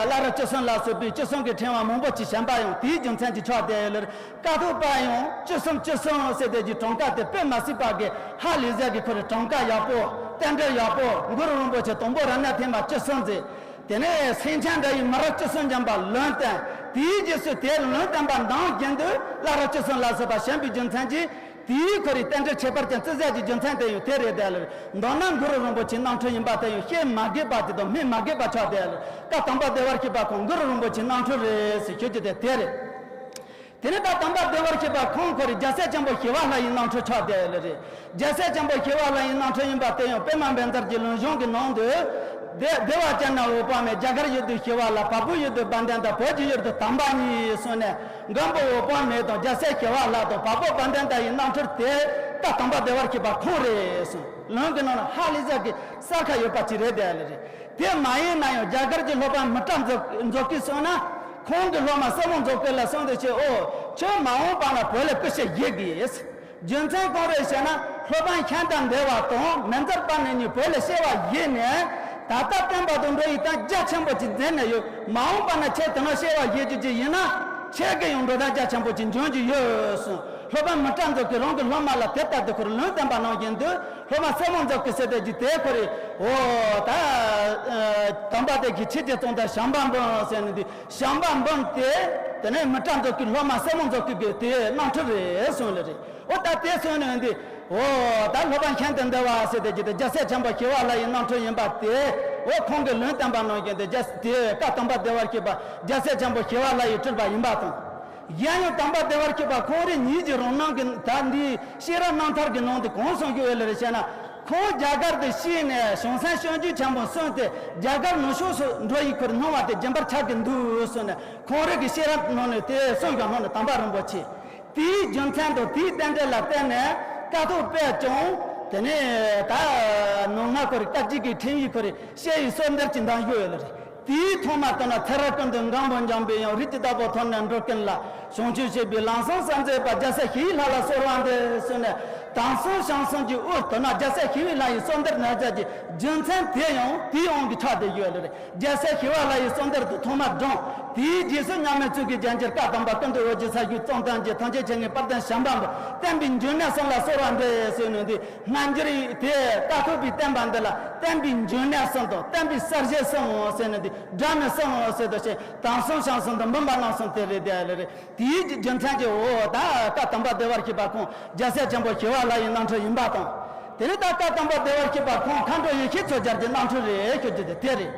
བླ་རབས་བཅུ་གསུམ་ལ་སོགས་པའི་བཅུ་གསུམ་གྱི་ཕྲེང་བ་མང་པོ་ཅིག་བཞེངས་པ་ཡང་དེའི་རྒྱུ་མཚན་གྱིས་ཆགས་བསྡད་ཡོད་ལ། ཀཿཐོག་པ་ཡང་བཅུ་གསུམ་བཅུ་གསུམ་ཟེར་དེ་གྱི་གྲངས་ཀ་དེ་དཔེ་མ་སྲིད་པ་གི་ཧ་ལས་ཟེར་གི་ཁོ་རེ་གྲངས་ཀ་ཡག་པོ་རྟེན་འབྲེལ་ཡག་པོ། གུ་རུ་རིན་པོ་ཆེ་དང་པོ་རབ་གནས་ཐེངས་མ་བཅུ་གསུམ་མཛད། དེ་ནས་སེང་ཆེན་འདྲ་ཡི་མི་རབས་བཅུ་གསུམ་འབྱོན་པ་ལུང་བསྟན། དེའི་རྗེས་སུ་དེར་ལུང་བསྟན་པ་འདང་བཞིན་དུ་བླ་རབས་བཅུ་གསུམ་ལ་སོགས་པ་བྱོན་པའི་རྒྱུ་མཚན་གྱིས། དེའི་ཁོ་རའི་རྟེན་འབྲེལ་ཁྱད་པར་ཅན་བརྩི་ཟད་ཀྱི་རྒྱུ་མཚན་དེ་ཡང་དེ་རེད་བསྡད་ལ། མདོར་ན་གུ་རུ་རིན་པོ་ཆེའི་རྣམ་འཕྲུལ་ཡིན་པ་དེ་ཡང་བཤད་མ་དགོས་པ་དེ་དང་སྨོས་མ་དགོས་པ་ཆགས་བསྡད་ལ། བཀའ་དམ་པ་བདེ་བར་གཤེགས་པ་ཁོང་གུ་རུ་རིན་པོ་ཆེའི་རྣམ་འཕྲུལ་རེད་ཟེར་ཞུ་རྒྱུ་དེ་དེ་རེད། དེ་ནས་ད་དམ་པ་བདེ་བར་གཤེགས་པ་ཁོང་ཁོ་རའི་རྒྱལ་སྲས་ཆེན་པོ་ཞི་བ་ལྷ་ཡི་རྣམ་འཕྲུལ་ཆགས་བསྡད་ལ་རེད། རྒྱལ་སྲས་ཆེན་པོ་ཞི་བ་ལྷ་ཡི་རྣམ་འཕྲུལ་ཡིན་པ་དེ་ཡང་པདྨ་བཛྲ་གི་ལུང་གཞུང་གི་ནང་དུ། བདེ་བདེ་བ་ཅན་ན་འོད་དཔག་མེད། རྒྱ་གར་ཡུལ་དུ་ཞི་བ་ལྷ། བལ་པོའི་ཡུལ་དུ་དཔལ་ལྡན་ཟླ། བོད་ཀྱི་ཡུལ་དུ་དམ་པ་ཉིད་གསུངས་ནས། མགོན་པོ་འོད་དཔག་མེད་དང་རྒྱལ་སྲས་ཞི་བ་ལྷ་དང་བལ་པོ་དཔལ་ལྡན་ཟླ་ཡི་རྣམ་འཕྲུལ་དེ་བཀའ་དམ་པ་བདེ་བར་གཤེགས་པ་ཁོང་རེད་གསུངས། ལུང་གི་ནང་ན་ཧ་ལས་ཟེར་གི་གསལ་ཁ་ཡོད་པ་ཅིག་རེད་བསྡད་ལ་རེད། དེ་མ་ཡིན་ན་ཡང་རྒྱ་གར་གྱི་སློབ་དཔོན་མི་ཏྲ་མཛོ་མཛོ་ཀིས་གསུངས་ན། ཁོང་གི་སློབ་མ་སེ་མོ་མཛོ་ཀི་ལ་གསུངས་དུས་ཆེ་འོ། ཁྱོད་མ་འོངས་པ་ན་བོད་ལ་སྐུ་ཞབས་བཞེས་དགོས། རྒྱུ་མཚན་གང་རེད་ཟེར་ན། སློབ་དཔོན་ཤཱནྟ་དེ་བ་དང་མི་ཛར་པ་ཎི་གཉིས་བོད་ལ་སྐུ་ཞབས་བཞེས་ནས། ད་ལྟ་བསྟན་པ་དང་འགྲོ་བའི་སྟེང་རྒྱ་ཆེན་པོ་ཅིག་འཛིན་ནས་ཡོད། མ་འོངས་པ་ན་ཁྱེད་དེ་ན་སྐུ་ཞབས་བཞེས་རྒྱུ་ཅིག་ཡིན་ན། ཁྱེད་ཀྱི་ཡང་འགྲོ་སྟངས་རྒྱ་ཆེན་པོ་ཅིག་འབྱུང་རྒྱུ་ཡོད་གསུངས། སློབ་དཔོན་མི་ཏྲ་མཛོ་ཀིས་རང་གི་སློབ་མ་ལ་དེ་ལྟར་དུ་ཁོ་རང་ལུང་བསྟན་པ་ནང་བཞིན་དུ། སློབ་མ་སེ་མོ་མཛོ་ཀི་ཟེར་དེ་གྱིས་དེ་ཁོ་རེ། འོ་ད། དམ་པ་དེ་གི་ཆོས་ཀྱི་གཙུག་ཏོར་བྱམས་པ་འབུམ་ཟེར་ནི་འདི། བྱམས་པ་འབུམ་དེ། དེ་ནས་མི་ཏྲ་མཛོ་ཀིའི་སློབ་མ་སེ་མོ་མཛོ་ཀི་གི་དེའི་རྣམ་འཕྲུལ་རེད་གསུངས་ལེ་རེད། འོ་ད་དེ་གསུངས་ནས་འདི། འོ་ད་སློབ་དཔོན་ཤཱནྟ་དེ་བ་ཟེར་དེ་གྱིས་དེ་རྒྱལ་སྲས་ཆེན་པོ་ཞི་བ་ལྷ་ཡི་རྣམ་འཕྲུལ་ཡིན་པ་དེ། འོ་ཁོང་གི་ལུང་བསྟན་པ་ནང་བཞིན་དེ་རྒྱལ་དེ་བཀའ་དམ་པ་བདེ་བར་གཤེགས་པ་རྒྱལ་སྲས་ཆེན་པོ་ཞི་བ་ལྷ་ཡི་སྤྲུལ་པ་ཡིན་པ་དང་། གཞན་ཡང་དམ་པ་བདེ་བར་གཤེགས་པ་ཁོང་རང་ཉིད་ཀྱི་རང་སྣང་གི་ད་འདིའི་ཤེས་རབ་རྣམ་ཐར་གྱི་ནང་དུ་གང་གསུངས་ཡོད་ལེ་རེད་ཟེར་ན། ཁོང་རྒྱ་གར་དུ་སྐྱེས་ནས་བྱང་སེམས་སྤྱོད་འཇུག་ཆེན་པོ་གསུངས་ཏེ་རྒྱ་གར་ནུབ་ཕྱོགས་སུ་འགྲོ་ཡི་ཁོ་རང་སྣང་བ་དེ་སྦྱིན་པར་ཆགས་ཀྱི་འདུག་གསུངས་ནས། ཁོང་རང་གི་ཤེས་རབ་ནང་ནས་དེ་གསུངས་ཀྱང་ནང་ནས་དམ་པ་རིན་པོ་ཆེ། དེའི་རྒྱུ་མཚན་དང་དེའི་རྟེན་འབྲེལ་ལ་བརྟེན་ནས་ཀཿཐོག་པས་ཀྱང་དེ་ནས་ད་ནང་ང་ཁོ་རང་བཀའ་བརྒྱུད་ཀྱི་ཕྲེང་བའི་ཁོ་རང་ཞེས་པའི་གསོལ་འདེབས་ཀྱི་འདང་ཡོད་ལེ་རེད། དེའི་ཐོག་མ་ལྟར་ན་ཚེ་རབས་ཀུན་ཏུ་འགྲོ་བ་འཇོམས་པའི་ཡང་རིགས་ཀྱི་བདག་པོ་ཐོབ་ནས་འགྲོ་ཀུན་ལ། བྱང་ཆུབ་སྤྱད་པའི་ལམ་བཟང་ས་མཛད་པ། རྒྱལ་སྲས་ཞི་བའི་ལྷ་ལ་གསོལ་བ་འདེབས་གསུངས་ནས། དེང་སང་བྱང་སེམས་ཀྱི་དབུ་སྟོད་ན་རྒྱལ་སྲས་ཞི་བའི་ལྷ་ཡི་གསོལ་འདེབས་ནང་བཞིན་གྱི་རྒྱུ་མཚན་དེ་ཡང་དེའི་དབང་གིས་ཆགས་བསྡད་ཡོད་ལེ་རེད། རྒྱལ་སྲས་ཞི་བའི་ལྷ་ཡི་གསོལ་འདེབས་དེ་ཐོག་མར་བགྲངས། དེའི་རྗེས་སུ་མཉམ་མེད་ཚུལ་གྱིས་རྒྱལ་གྱུར་བཀའ་དམ་པ་ཀུན་འདུས་འོད་ཀྱི་ས་བརྒྱུད་གཙང་དོན་གྱི་ཐམས་ཅད་མཁྱེན་བརྒྱུད་དཔལ་ལྡན་བྱམས་པ་འབུམ། བསྟན་པའི་འབྱུང་གནས་གསུམ་ལ་གསོལ་བ་འདེབས་ཟེར་ནས་འདི། སྔ་འགྱུར་དེ་བཀའ་ཐུབ་པའི་བསྟན་པ་འདི་ལ་བསྟན་པའི་འབྱུང་གནས་གསུམ་དང་བསྟན་པའི་གསལ་བྱེད་གསུམ་ཟེར་ནས་འདི། སྒྲ་ནི་གསུམ་ཟེར་དུ་ཞེས། དེང་སང་བྱང་སེམས་དང་འབུམ་པ་རྣམ་གསུམ་དེ་རེད་དེ་ལེ་རེད། དེའི་རྒྱུ་མཚན་གྱིས་འོ་ད་བཀའ་དམ་པ་བདེ་བར་གཤེགས་པ་ཁོང་རྒྱལ་སྲས་ཆེན་པོ་ཞི་བ་ལྷ་ཡི་རྣམ་འཕྲུལ་ཡིན་པ་དང་། དེ་ནི་ད་བཀའ་དམ་པ་བདེ་བར་གཤེགས་པ་ཁོང་མཁའ་འགྲོ་ཡེ་ཤེས་མཚོ་རྒྱལ་གྱི་རྣམ་འཕྲུལ་རེད་ཞུ་རྒྱུ་དེ་དེ་རེད།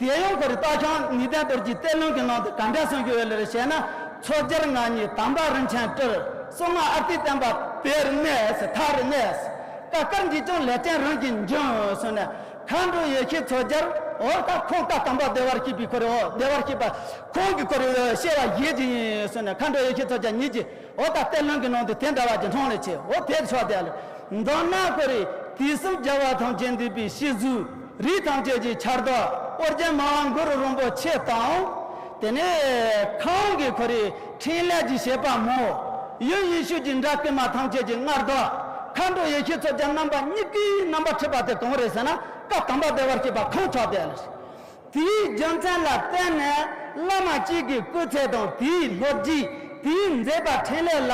དེ་ཡང་ཁོ་རེ་སྟག་ཤམ་ནུས་ལྡན་རྡོ་རྗེའི་གཏེར་ལུང་གི་ནང་དུ་ག་འདྲ་གསུངས་ཡོད་ལེ་རེད་ཞེ་ན། མཚོ་རྒྱལ་ང་ཉིད་དམ་པ་རིན་ཆེན་སྤྲུལ། གསང་སྔགས་ཨ་ཏིའི་བསྟན་པ་དེར་གནས། མཐའ་རུ་གནས། བཀའ་བཀར་འདིས་ཀྱང་ལས་ཅན་རང་གིས་འབྱུང་གསུངས་ནས། མཁའ་འགྲོ་ཡེ་ཤེས་མཚོ་རྒྱལ། འོ་ད་ཁོང་བཀའ་དམ་པ་བདེ་བར་གཤེགས་པའི་ཁོ་རེ་འོ་བདེ་བར་གཤེགས་པ་ཁོང་གིས་ཁོ་རེ་བཤད་པ་བཞེས་ཀྱི་ཡིན་གསུངས་ནས། མཁའ་འགྲོ་ཡེ་ཤེས་མཚོ་རྒྱལ་ཉིད་ཀྱིས་འོ་ད་གཏེར་ལུང་གི་ནང་དུ་དེ་འདྲ་བ་ཅིག་འཁྲུངས་ལེ་ཆེ། འོ་དེ་ཆོག་དེ་ལ། མདོར་ན་ཁོ་རེ་དུས་གསུམ་རྒྱལ་བ་ཐམས་ཅད་འདུས་པའི་གཤེགས་གཟུགས། རིགས་ཐམས་ཅད་ཀྱི་ཆར་གདོགས། ཨོ་རྒྱན་མ་ཝང་གུ་རུ་རིན་པོ་ཆེ་དང་། དེ་ནས་ཁོང་གི་ཁོ་རེ་ཕྲིན་ལས་ཀྱི་བྱེད་པ་མོ། ཡུམ་ཡེ་ཤེས་ཀྱི་འདྲ་སྐུ་མ་ཐམས་ཅད་ཀྱི་སྔར་ལྡོག། མཁའ་འགྲོ་ཡེ་ཤེས་མཚོ་རྒྱལ་རྣམ་པ་གཉིས་ཀའི་རྣམ་པ་འཁྲིད་པ་དེ་གང་རེད་ཟེར་ན། བཀའ་དམ་པ་བདེ་བར་གཤེགས་པ་ཁོང་ཆགས་བསྡད་ལ། དེའི་རྒྱུ་མཚན་ལ་བརྟེན་ནས་བླ་མ་གཅིག་གི་སྐུ་ཚེ་དང་དེའི་ལོ་རྒྱུས། དེའི་མཛད་པ་འཕྲིན་ལས་ལ་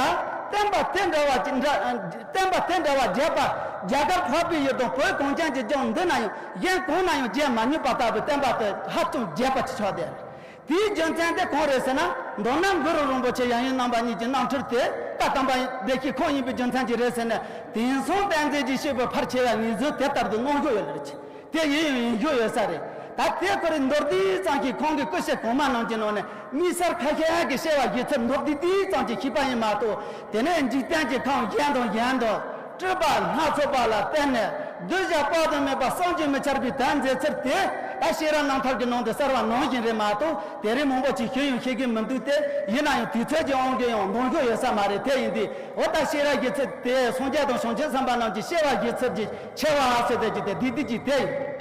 བསྟན་པ་དེ་འདྲ་བ་ཅིག་འདྲ། བསྟན་པ་དེ་འདྲ་བ་རྒྱས་པ་རྒྱ་གར་འཕགས་པའི་ཡུལ་དང་བོད་གངས་ཅན་གྱི་ལྗོངས་འདི་ན་ཡང་གཞན་གང་ན་ཡང་བརྗོད་མ་མྱོང་པ་ལྟ་བུའི་བསྟན་པ་དེ་ཧ་ཅང་རྒྱས་པ་ཅིག་ཆགས་བསྡད། དེའི་རྒྱུ་མཚན་དེ་གང་རེད་ཟེར་ན། མདོར་ན་གུ་རུ་རིན་པོ་ཆེ་ཡབ་ཡུམ་རྣམ་པ་གཉིས་ཀྱི་རྣམ་འཕྲུལ་དེ་བཀའ་དམ་པ་བདེ་གཤེགས་ཁོང་ཡིན་པའི་རྒྱུ་མཚན་གྱིས་རེད་ཟེར་ནས། དེང་སང་བསྟན་འཛིན་གྱི་བཤད་པའི་ཕར་ཆེ་བའི་ངེས་བཟོ་དེ་ལྟར་དུ་གནང་ཞོར་ཡོད་ལེ་རེད། དེ་ཡིན་ཡང་ཡིན་ཞུ་ཡོད་ས་རེད། ད་དེ་ཁོ་རེ་མདོར་བསྡུས་ཙམ་གྱིས་ཁོང་གི་སྐུ་བཤད་གོང་མ་རྣམས་ཀྱི་ནང་ནས་དམིགས་བསལ་ཁ་ཤས་ཀྱི་བཤད་པ་བཞེས་ཚུལ་མདོར་བསྡུས་བསྡུས་ཙམ་གྱིས་ཤེས་པ་ཡིན་མ་གཏོགས། དེ་ནས་འཇིག་རྟེན་གྱི་ཁམས་གཞན་དང་གཞན་དུ་སྤྲུལ་པ་སྣ་ཚོགས་པ་ལ་བརྟེན་ནས་གདུལ་བྱ་དཔག་ཏུ་མེད་པ་བསམ་གྱིས་མི་ཁྱབ་པའི་དོན་མཛད་ཚུལ་དེ། ད་ཤེས་རབ་རྣམ་ཐར་གྱི་ནང་དུ་གསལ་བ་ནང་བཞིན་རེད་མ་གཏོགས། དེ་རིང་མང་པོ་ཅིག་ཞུ་ཡང་ཤེས་ཀྱི་མི་འདུག་སྟེ། ཡིན་ན་ཡང་དུས་ཚོད་ཀྱི་དབང་གིས་ཡང་འདང་ཞུ་ཡོད་ས་མ་རེད། དེ་ཡིན་དུས་འོ་ད་ཤེས་རབ་བཞེས་ཚུལ་དེ་སངས་རྒྱས་དང་བྱང་ཆུབ་སེམས་དཔའ་རྣམས་ཀྱི་བཤད་པ་བཞེས་ཚུལ་གྱི་ཆེ་བ་ཟེར་དེ་ཀྱི་དེ་བསྡུས་བསྡུས་ཀྱི་དེ་ཡིན།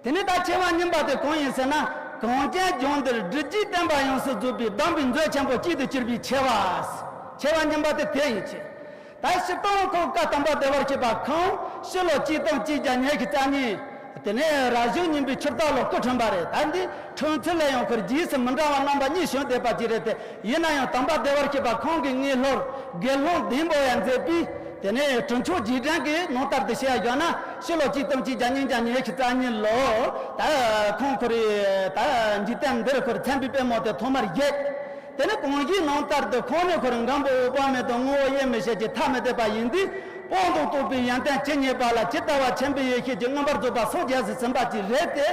དེ་ནས་ད་ཆེ་བ་གཉིས་པ་དེ་གང་ཡིན་ཟེར་ན། གངས་ཅན་ལྗོངས་འདིར་སྒྲུབ་བརྒྱུད་བསྟན་པ་ཡོངས་སུ་རྫོགས་པའི་སྡོམ་པའི་མཛོད་ཆེན་པོ་གཅིག་ཏུ་གྱུར་པའི་ཆེ་བ། ཆེ་བ་གཉིས་པ་དེ་དེ་ཡིན་ཆེ། ད་སྤྱིར་བཏང་ཁོང་བཀའ་དམ་པ་བདེ་བར་གཤེགས་པ་ཁོང་ཕྱི་ལོ་གཅིག་སྟོང་གཅིག་བརྒྱ་ཉི་ཤུ་རྩ་གཉིས། དེ་ནས་རབ་བྱུང་གཉིས་པའི་ཆུ་སྟག་ལོར་སྐུ་འཁྲུངས་པ་རེད། ད་འདི་འཁྲུངས་ཚུལ་ལ་ཡང་ཁོར་རྗེས་སུ་མི་འབྲང་བ་རྣམ་པ་གཉིས་བྱུང་བསྡད་པ་ཅིག་རེད་དེ། ཡིན་ན་ཡང་དམ་པ་བདེ་བར་གཤེགས་པ་ཁོང་གི་དངོས་སློབ་དགེ་སློང་ལྡིང་པོ་ཡ་མཛད་པའི། དེ་ནས་གྲུབ་མཆོག་རྗེས་དྲན་གྱི་ནང་ལྟར་དུ་བཤད་ཡོད་ན། ཕྱི་ལོ་གཅིག་སྟོང་གཅིག་བརྒྱ་ཉིས་བརྒྱ་ཉི་ཤུ་རྩ་གཉིས་ལོ། ད་ཁོང་ཁོ་རེ་ད་འཇིག་རྟེན་འདིར་ཁོ་རེ་མཚན་པའི་པད་མོ་དེ་ཐོག་མར་བཞད། དེ་ནས་གོང་བཞིན་ནང་ལྟར་དུ་ཁོང་ནི་ཁོ་རེ་མགོན་པོ་འོད་དཔག་མེད་དང་ངོ་བོ་དབྱེར་མི་ཕྱེད་ཀྱི་ཐ་མི་དད་པ་ཡིན་དུས། སྤངས་དང་རྟོགས་པའི་ཡོན་ཏན་ཇི་སྙེད་པ་ལ་ཇི་ལྟ་བ་ཆེན་པོའི་ཡེ་ཤེས་ཀྱི་མངོན་པར་རྫོགས་པ་སངས་རྒྱས་སུ་ཟིན་པ་ཅིག་རེད་དེ།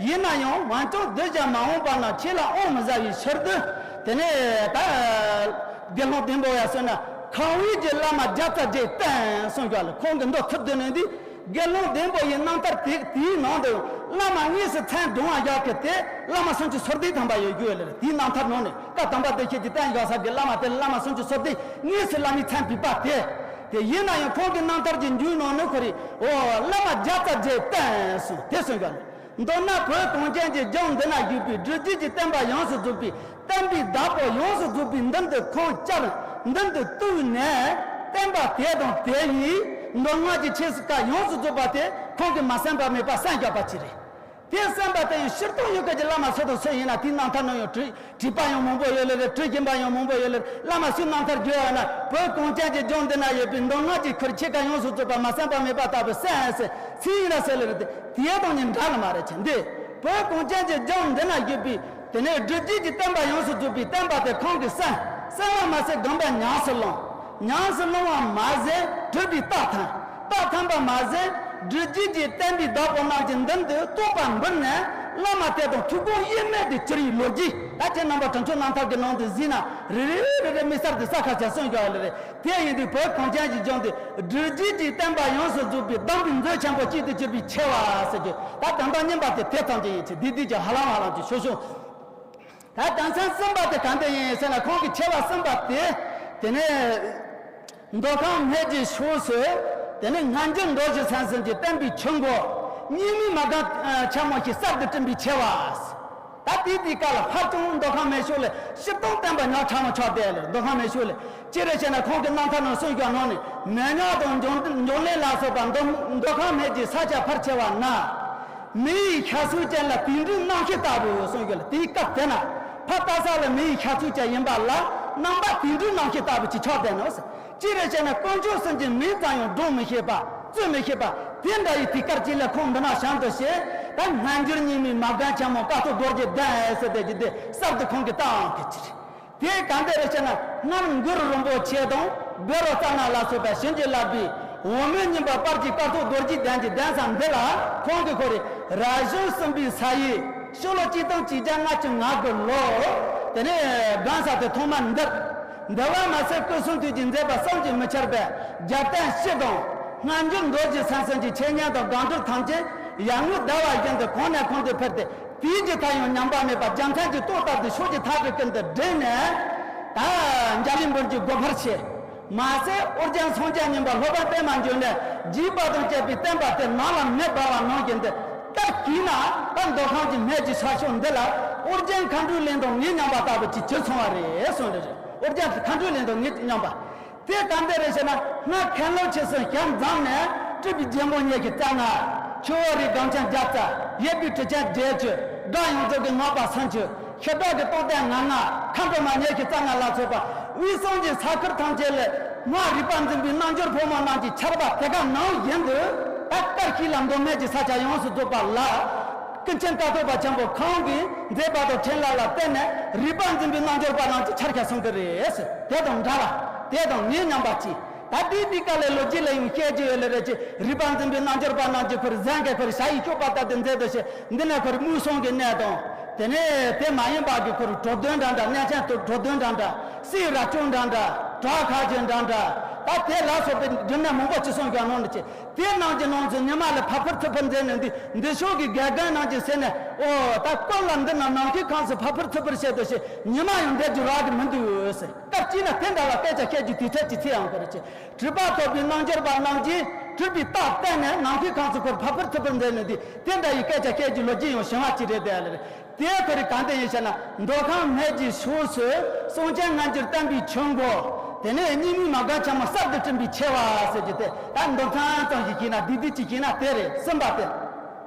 ཡིན་ན་ཡང་འོན་ཀྱང་གདུལ་བྱ་མ་འོངས་པ་རྣམས་ཆོས་ལ་དབང་མི་ཟ་བའི་ཕྱིར་དུ། དེ་ནས་ད་དགེ་སློང་ལྡིང་པོ་ཡ་གསོལ་ན། ཁང་བའི་རྗེ་བླ་མ་བརྒྱ་རྩ་བརྒྱད་བསྟེན་གསུངས་ཡོད་ལ། ཁོང་གི་མདོ་ཐུབ་བསྡུས་ནས་འདི། དགེ་སློང་ལྡིང་པོ་ཡི་རྣམ་ཐར་དེ་དེའི་ནང་དུ་བླ་མ་དངོས་སུ་མཚན་བགྲང་བ་བཞག་གི་དེ་བླ་མ་སུམ་ཅུ་སོ་བདུན་ཐམ་པ་ཡོད་རྒྱུ་ཡོད་ལ། དེའི་རྣམ་ཐར་ནང་ནས་བཀའ་དམ་པ་བདེ་གཤེགས་ཀྱིས་བསྟན་བཞག་ས་གི་བླ་མ་དེ་བླ་མ་སུམ་ཅུ་སོ་བདུན་དངོས་སུ་བླ་མའི་མཚན་བོས་པ་དེ། དེ་ཡིན་ན་ཡང་ཁོང་གི་རྣམ་ཐར་གྱི་མཇུག་ནང་ནས་ཁོ་རེ་འོ་བླ་མ་བརྒྱ་རྩ་བརྒྱད་བསྟེན་གསུངས་དེ་གསུངས་ཡོད་ལ། མདོར་ན་བོད་གངས་ཅན་གྱི་ལྗོངས་འདི་ན་བཞུགས་པའི་སྒྲུབ་བརྒྱུད་ཀྱི་བསྟན་པ་ཡོངས་སུ་རྫོགས་པའི་བསྟན་པའི་བདག་པོ་ཡོངས་སུ་རྫོགས་པའི་མདུན་དུ་ཁོང་བཅར། མདུན་དུ་གཏུགས་ནས་བསྟན་པ་དེ་དང་དེ་ཡི་མདོ་སྔགས་ཀྱི་ཆོས་སུ་བཀའ་ཡོངས་སུ་རྫོགས་པ་དེ་ཁོང་གིས་མ་གསན་པ་མེད་པ་གསན་བཞག་པ་ཅིག་རེད། དེ་གསན་པ་དེ་ཡང་སྤྱིར་བཏང་ཡུལ་སྐད་ཀྱི་བླ་མ་སུ་དང་སུ་ཡིན་ན་དེའི་རྣམ་ཐར་ནང་ཡང་བྲིས། བྲིས་པ་ཡང་མང་པོ་ཡོད་ལེ་རེད། བྲིས་ཀྱིན་པ་ཡང་མང་པོ་ཡོད་ལེ་རེད། བླ་མ་སུའི་རྣམ་ཐར་བརྗོད་ཡོད་ན་བོད་གངས་ཅན་གྱི་ལྗོངས་འདི་ན་ཡོད་པའི་མདོ་སྔགས་ཀྱི་ཁུར་ཆེ་ཁ་ཡོངས་སུ་རྫོགས་པ་མ་གསན་པ་མེད་པ་ལྟ་བུ་གསན་ཟེར་ཚིག་ཡིན་ན་ཟེར་ལེ་རེད་དེ། དེ་དང་ནི་འདྲ་ལ་མ་རེད་ཅེ་འདི། བོད་གངས་ཅན་གྱི་ལྗོངས་འདི་ན་ཡོད་པའི་དེ་ནས་སྒྲུབ་བརྒྱུད་ཀྱི་བསྟན་པ་ཡོངས་སུ་རྫོགས་པའི་བསྟན་པ་དེ་ཁོང་གིས་གསན། གསན་པ་མ་ཟད་སྒོམ་པ་ཉམས་སུ་བླངས། ཉམས་སུ་བླངས་པ་མ་ཟད་གྲུབ་པའི་རྟགས་ཐོན། རྟགས་ཐོན་པ་མ་ཟད་སྒྲུབ་བརྒྱུད་ཀྱི་བསྟན་པའི་བདག་པོ་རྣམས་ཀྱི་མདུན་དུ་རྟོགས་པ་འབུལ་ནས་བླ་མ་དེ་དང་ཐུགས་དགོངས་དབྱེར་མེད་དུ་གྱུར་པའི་ལོ་རྒྱུས། ད་ཁྱེད་རྣམ་པ་དྲུང་འཚོ་རྣམ་ཐར་གྱི་ནང་དུ་གཟིགས་ན་རེ་རེ་རེ་རེ་དམིགས་བསལ་དུ་ས་ཁ་བྱ་གསུངས་ཡོད་ལེ་རེད། དེ་ཡིན་དུས་བོད་གངས་ཅན་གྱི་ལྗོངས་འདི་སྒྲུབ་བརྒྱུད་ཀྱི་བསྟན་པ་ཡོངས་སུ་རྫོགས་པའི་སྡོམ་པའི་མཛོད་ཆེན་པོ་གཅིག་ཏུ་གྱུར་པའི་ཆེ་བ་ཟེར་རྒྱུ། ད་དོན་དག་གཉིས་པ་དེ་དེ་ཙམ་གྱི་ཡིན་ཚེ་འདི་འདི་ཀྱི་ཧ་ལམ་ཧ་ལམ་གྱི་ཤོད་ཤོད། ད་དོན་ཚན་གསུམ་པ་དེ་ག་འདྲ་ཡིན་ཟེར་ན། ཁོང་གི་ཆེ་བ་གསུམ་པ་དེ། དེ་ནས་མདོ་ཁམས་སྨད་ཀྱི་ཕྱོགས་སུ། དེ་ནས་སྔ་འགྱུར་མདོ་རྒྱུད་ཚན་གསུམ་གྱི་བསྟན་པའི་ཆུ་འགོ་རྙིང་མའི་མ་རྒན་ཆེན་མོ་ཞིག་གསར་དུ་བསྐྲུན་པའི་ཆེ་བ། ད་དེའི་དུས་སྐབས་ལ་ཧ་ཅང་མདོ་ཁམས་མེ་ཤོད་ལ་ཞིབ་ཏུ་བསྟན་པ་ཉག་ཕྲ་མོ་ཆགས་བསྡད་ལ། མདོ་ཁམས་མེ་ཤོད་ལ་ཅི་རེད་ཟེར་ན། ཁོང་གི་རྣམ་ཐར་ནང་གསུངས་ཀྱང་ནང་ནས་མེ་ཉག་དང་འཇོང་འཇོང་ལེན་ལ་སོགས་པ་མདོ་མདོ་ཁམས་སྨད་ཀྱི་ས་ཆ་ཕལ་ཆེ་བ་ན། མེ་ཡི་ཤ་ཚུགས་ཅན་ལ་དུད་འགྲོའི་རྣམ་ཤེས་ལྟ་བུ་གསུངས་ཡོད་ལ། དེའི་སྐབས་དེ་ན་ཕ་ལྟ་ས་ལ་མེ་ཡི་ཤ་ཚུགས་ཅན་ཡིན་པ་ལ། རྣམ་པ་དུད་འགྲོའི་རྣམ་ཤེས་ལྟ་བུ་ཅིག་ཆགས་བསྡད་ནོ། ཅི་རེད་ཟེར་ན། དཀོན་མཆོག་གསུམ་གྱི་མིང་ཙམ་ཡང་སྒྲོག་མི་ཤེས་པ། རྩོད་མི་ཤེས་པ། དེ་འདྲ་ཡི་དུས་སྐབས་ཅིག་ལ་ཁོང་འདི་ན་བྱང་དུ་བྱས། ད་སྔ་འགྱུར་རྙིང་མའི་མ་རྒན་ཆེན་མོ་དཀའ་ཐུབ་རྡོ་རྗེ་གདན་ཟེར་དེ་ཅིག་དེ་གསར་དུ་ཁོང་གིས་བཏང་གི་ཅི་རེད། དེ་ག་འདྲ་རེད་ཟེར་ན། སྔར་གུ་རུ་རིན་པོ་ཆེ་དང་བཻ་རོ་ཙ་ན་ལ་སོགས་པའི་བྱིན་གྱིས་བརླབས་པའི་འོག་མིན་གཉིས་པ་དཔལ་གྱི་དཀའ་ཐུབ་རྡོ་རྗེ་གདན་གྱི་གདན་ས་འདི་ལ་ཁོང་གིས་ཁོ་རེ་རབ་བྱུང་གསུམ་པའི་ས་ཡི་ཕྱི་ལོ་གཅིག་སྟོང་གཅིག་བརྒྱ་ལྔ་བཅུ་ང་དགུ་ལོ། དེ་ནས་གང་ས་དེ་ཐོག་མར་འདིར། འདི་བ་མ་ཟད་སྐུ་གསུང་ཐུགས་ཀྱི་མཛད་པ་བསམ་གྱིས་མི་ཁྱབ་པའི་རྒྱལ་བསྟན་སྤྱི་དང་། སྔ་འགྱུར་མདོ་རྒྱུད་ཚང་ཚང་གི་འཆད་ཉན་དང་སྒོམ་སྒྲུབ་ཐམས་ཅད་ཡར་ངོའི་ཟླ་བ་བཞིན་དུ་གང་ནས་གང་དུ་འཕེལ་ཏེ། དུས་ཀྱི་མཐའ་ཡང་ཉམས་པ་མེད་པར་རྒྱལ་མཚན་གྱི་ཏོག་ལྟར་དུ་ཕྱོགས་ཀྱི་མཐའ་བར་ཀུན་ཏུ་བསྒྲེངས་ནས། ད་འཇའ་ལུས་འབུམ་གྱི་སྒོ་འཕར་ཕྱེ། མ་ཟད་ཨོ་རྒྱན་སངས་རྒྱས་མཉན་པ་སློབ་དཔོན་པད་མ་འབྱུང་གནས་རྒྱས་པ་དང་བཅས་པའི་བསྟན་པ་དེ་ནམ་ལ་མེ་འབར་བ་ནང་བཞིན་དུ། སྐབས་ཤིག་ན་ད་མདོ་ཁམས་ཀྱི་སྨད་ཀྱི་ས་ཕྱོགས་འདི་ལ་ཨོ་རྒྱན་མཁའ་འགྲོའི་གླིང་དང་ངའི་མཉམ་པ་ལྟ་བུ་ཅིག་གྱུར་སོང་བ་རེད་གསུངས་རེད། ཨོ་རྒྱན་མཁའ་འགྲོའི་གླིང་དང་ངའི་མཉམ་པ། དེ་ག་འདྲ་རེད་ཟེར་ན། སྔར་མཁན་སློབ་ཆོས་གསུམ་ཞལ་མཛངས་ནས། སྤྲུལ་པའི་རྒྱལ་མོ་ཉི་ཤུ་རྩ་ལྔ། ཆུ་བོ་རིའི་སྒང་ཆེན་བརྒྱ་རྩ། ཡེར་པའི་གྲུ་ཆེན་བརྒྱད་ཅུ། སྒང་ཡོངས་རྫོགས་ཀྱི་ངག་པ་སུམ་ཅུ། ཞི་བྲག་གི་རྟོགས་ལྡན་ང་ལྔ། མཁའ་འགྲོ་མ་ཉི་ཤུ་རྩ་ལྔ་ལ་སོགས་པ། དབུས་གསུམ་གྱི་ས་ཁུལ་ཐམས་ཅད་ལ་སྔར་རིག་པ་འཛིན་པའི་རྣལ་འབྱོར་ཕོ་མོ་རྣམས་ཀྱི་ཆར་པ་དེ་ག་ནང་བཞིན་དུ། ད་སྐབས་ཤིག་ལ་མདོ་སྨད་ཀྱི་ས་ཆ་ཡོངས་སུ་རྫོགས་པ་ལ། ཀུན་མཁྱེན་ཀཿཐོག་པ་ཆེན་པོ་ཁོང་གི་མཛད་པ་དང་འཕྲིན་ལས་ལ་བརྟེན་ནས་རིག་པ་འཛིན་པའི་རྣལ་འབྱོར་པ་རྣམས་ཀྱི་ཆར་ཆ་སོང་གི་རེད། དེ་དང་འདྲ་བ། དེ་དང་ངའི་མཉམ་པ་གཅིག་ད་དེའི་དུས་སྐབས་ལ་ལོ་རྒྱུས་ལ་ཡང་བཤད་རྒྱུ་ཡོད་ལེ་རེད་ཅེ། རིག་པ་འཛིན་པའི་རྣལ་འབྱོར་པ་རྣམས་ཀྱིས་ཁོར་གཟན་གྱིས་ཁོར་ཞ་ཡི་སྐྱོབ་པ་ལྟར་དུ་མཛད་དུ་བྱེད། འདི་ནས་ཁོར་དམུས་སངས་ཀྱི་གནས་དང་། དེ་ནས་དེ་མ་ཡིན་པ་གི་ཁོར་གྲོ་སྟོན་འདྲ་འདྲ། གནས་ཆེན་དུ་གྲོ་སྟོན་འདྲ་འདྲ། སྲས་ར་ཅོ་འདྲ་འདྲ། བྲག་ཁ་ཆེ་འདྲ་འདྲ། ད་དེ་ལ་སོགས་པའི་སྒྲུབ་གནས་མང་པོ་ཅིག་གསུངས་ཀྱང་གནང་འདུག་ཅེ། དེ་རྣམས་ཀྱི་ནང་དུ་ཉི་མ་ལ་ཕ་ཕུར་ཚུར་ཕུར་མཛད་ནས་འདི་འདི་ཕྱོགས་ཀྱི་དགེ་རྒན་རྣམས་ཀྱིས་ཟེར་ནས། ཨོ་ད་སྐོར་ལ་འདི་རྣམས་ནམ་མཁའི་ཁམས་སུ་ཕ་ཕུར་ཚུར་ཕུར་བྱེད་དོ་ཞེས་ཉི་མ་ཡང་འདས་རྒྱུ་རག་གི་མི་འདུག་ཟེར། སྐབས་གཅིག་ན་དེ་འདྲ་བ་སྐད་ཆ་བཤད་རྒྱུ་དུས་ཚོད་ཀྱི་ཚེ་ཡང་དགོས་རེད་ཅེས། གྲུབ་པ་ཐོབ་པའི་རྣལ་འབྱོར་པ་རྣམས་ཀྱིས་གྲུབ་པའི་རྟགས་བསྟན་ནས་ནམ་མཁའི་ཁམས་སུ་ཁོར་ཕ་ཕུར་ཚུར་ཕུར་མཛད་ནས་འདི་དེ་འདྲ་ཡི་སྐད་ཆ་བཤད་རྒྱུ་ལོ་རྒྱུས་ཡང་བྱུང་བ་ཅིག་རེད་དེ་ལ་རེད། དེ་ཁོ་རེ་གང་དེ་ཡིན་ཞེ་ན། མདོ་ཁམས་སྨད་ཀྱི་ཕྱོགས་སུ་གསུང་ཆེན་སྔ་འགྱུར་བསྟན་པའི་ཆུ་འགོ། དེ་ནས་རྙིང་མའི་མ་རྒན་ཆེན་མོ་གསར་དུ་བསྐྲུན་པའི་ཆེ་བ་ཟེར་རྒྱུ་དེ། ད་མདོ་ཚང་ཙམ་ཞིག་བྱས་ན། བསྡུས་བསྡུས་ཅིག་བྱས་ན་དེ་རེད། གསུམ་པ་དེ།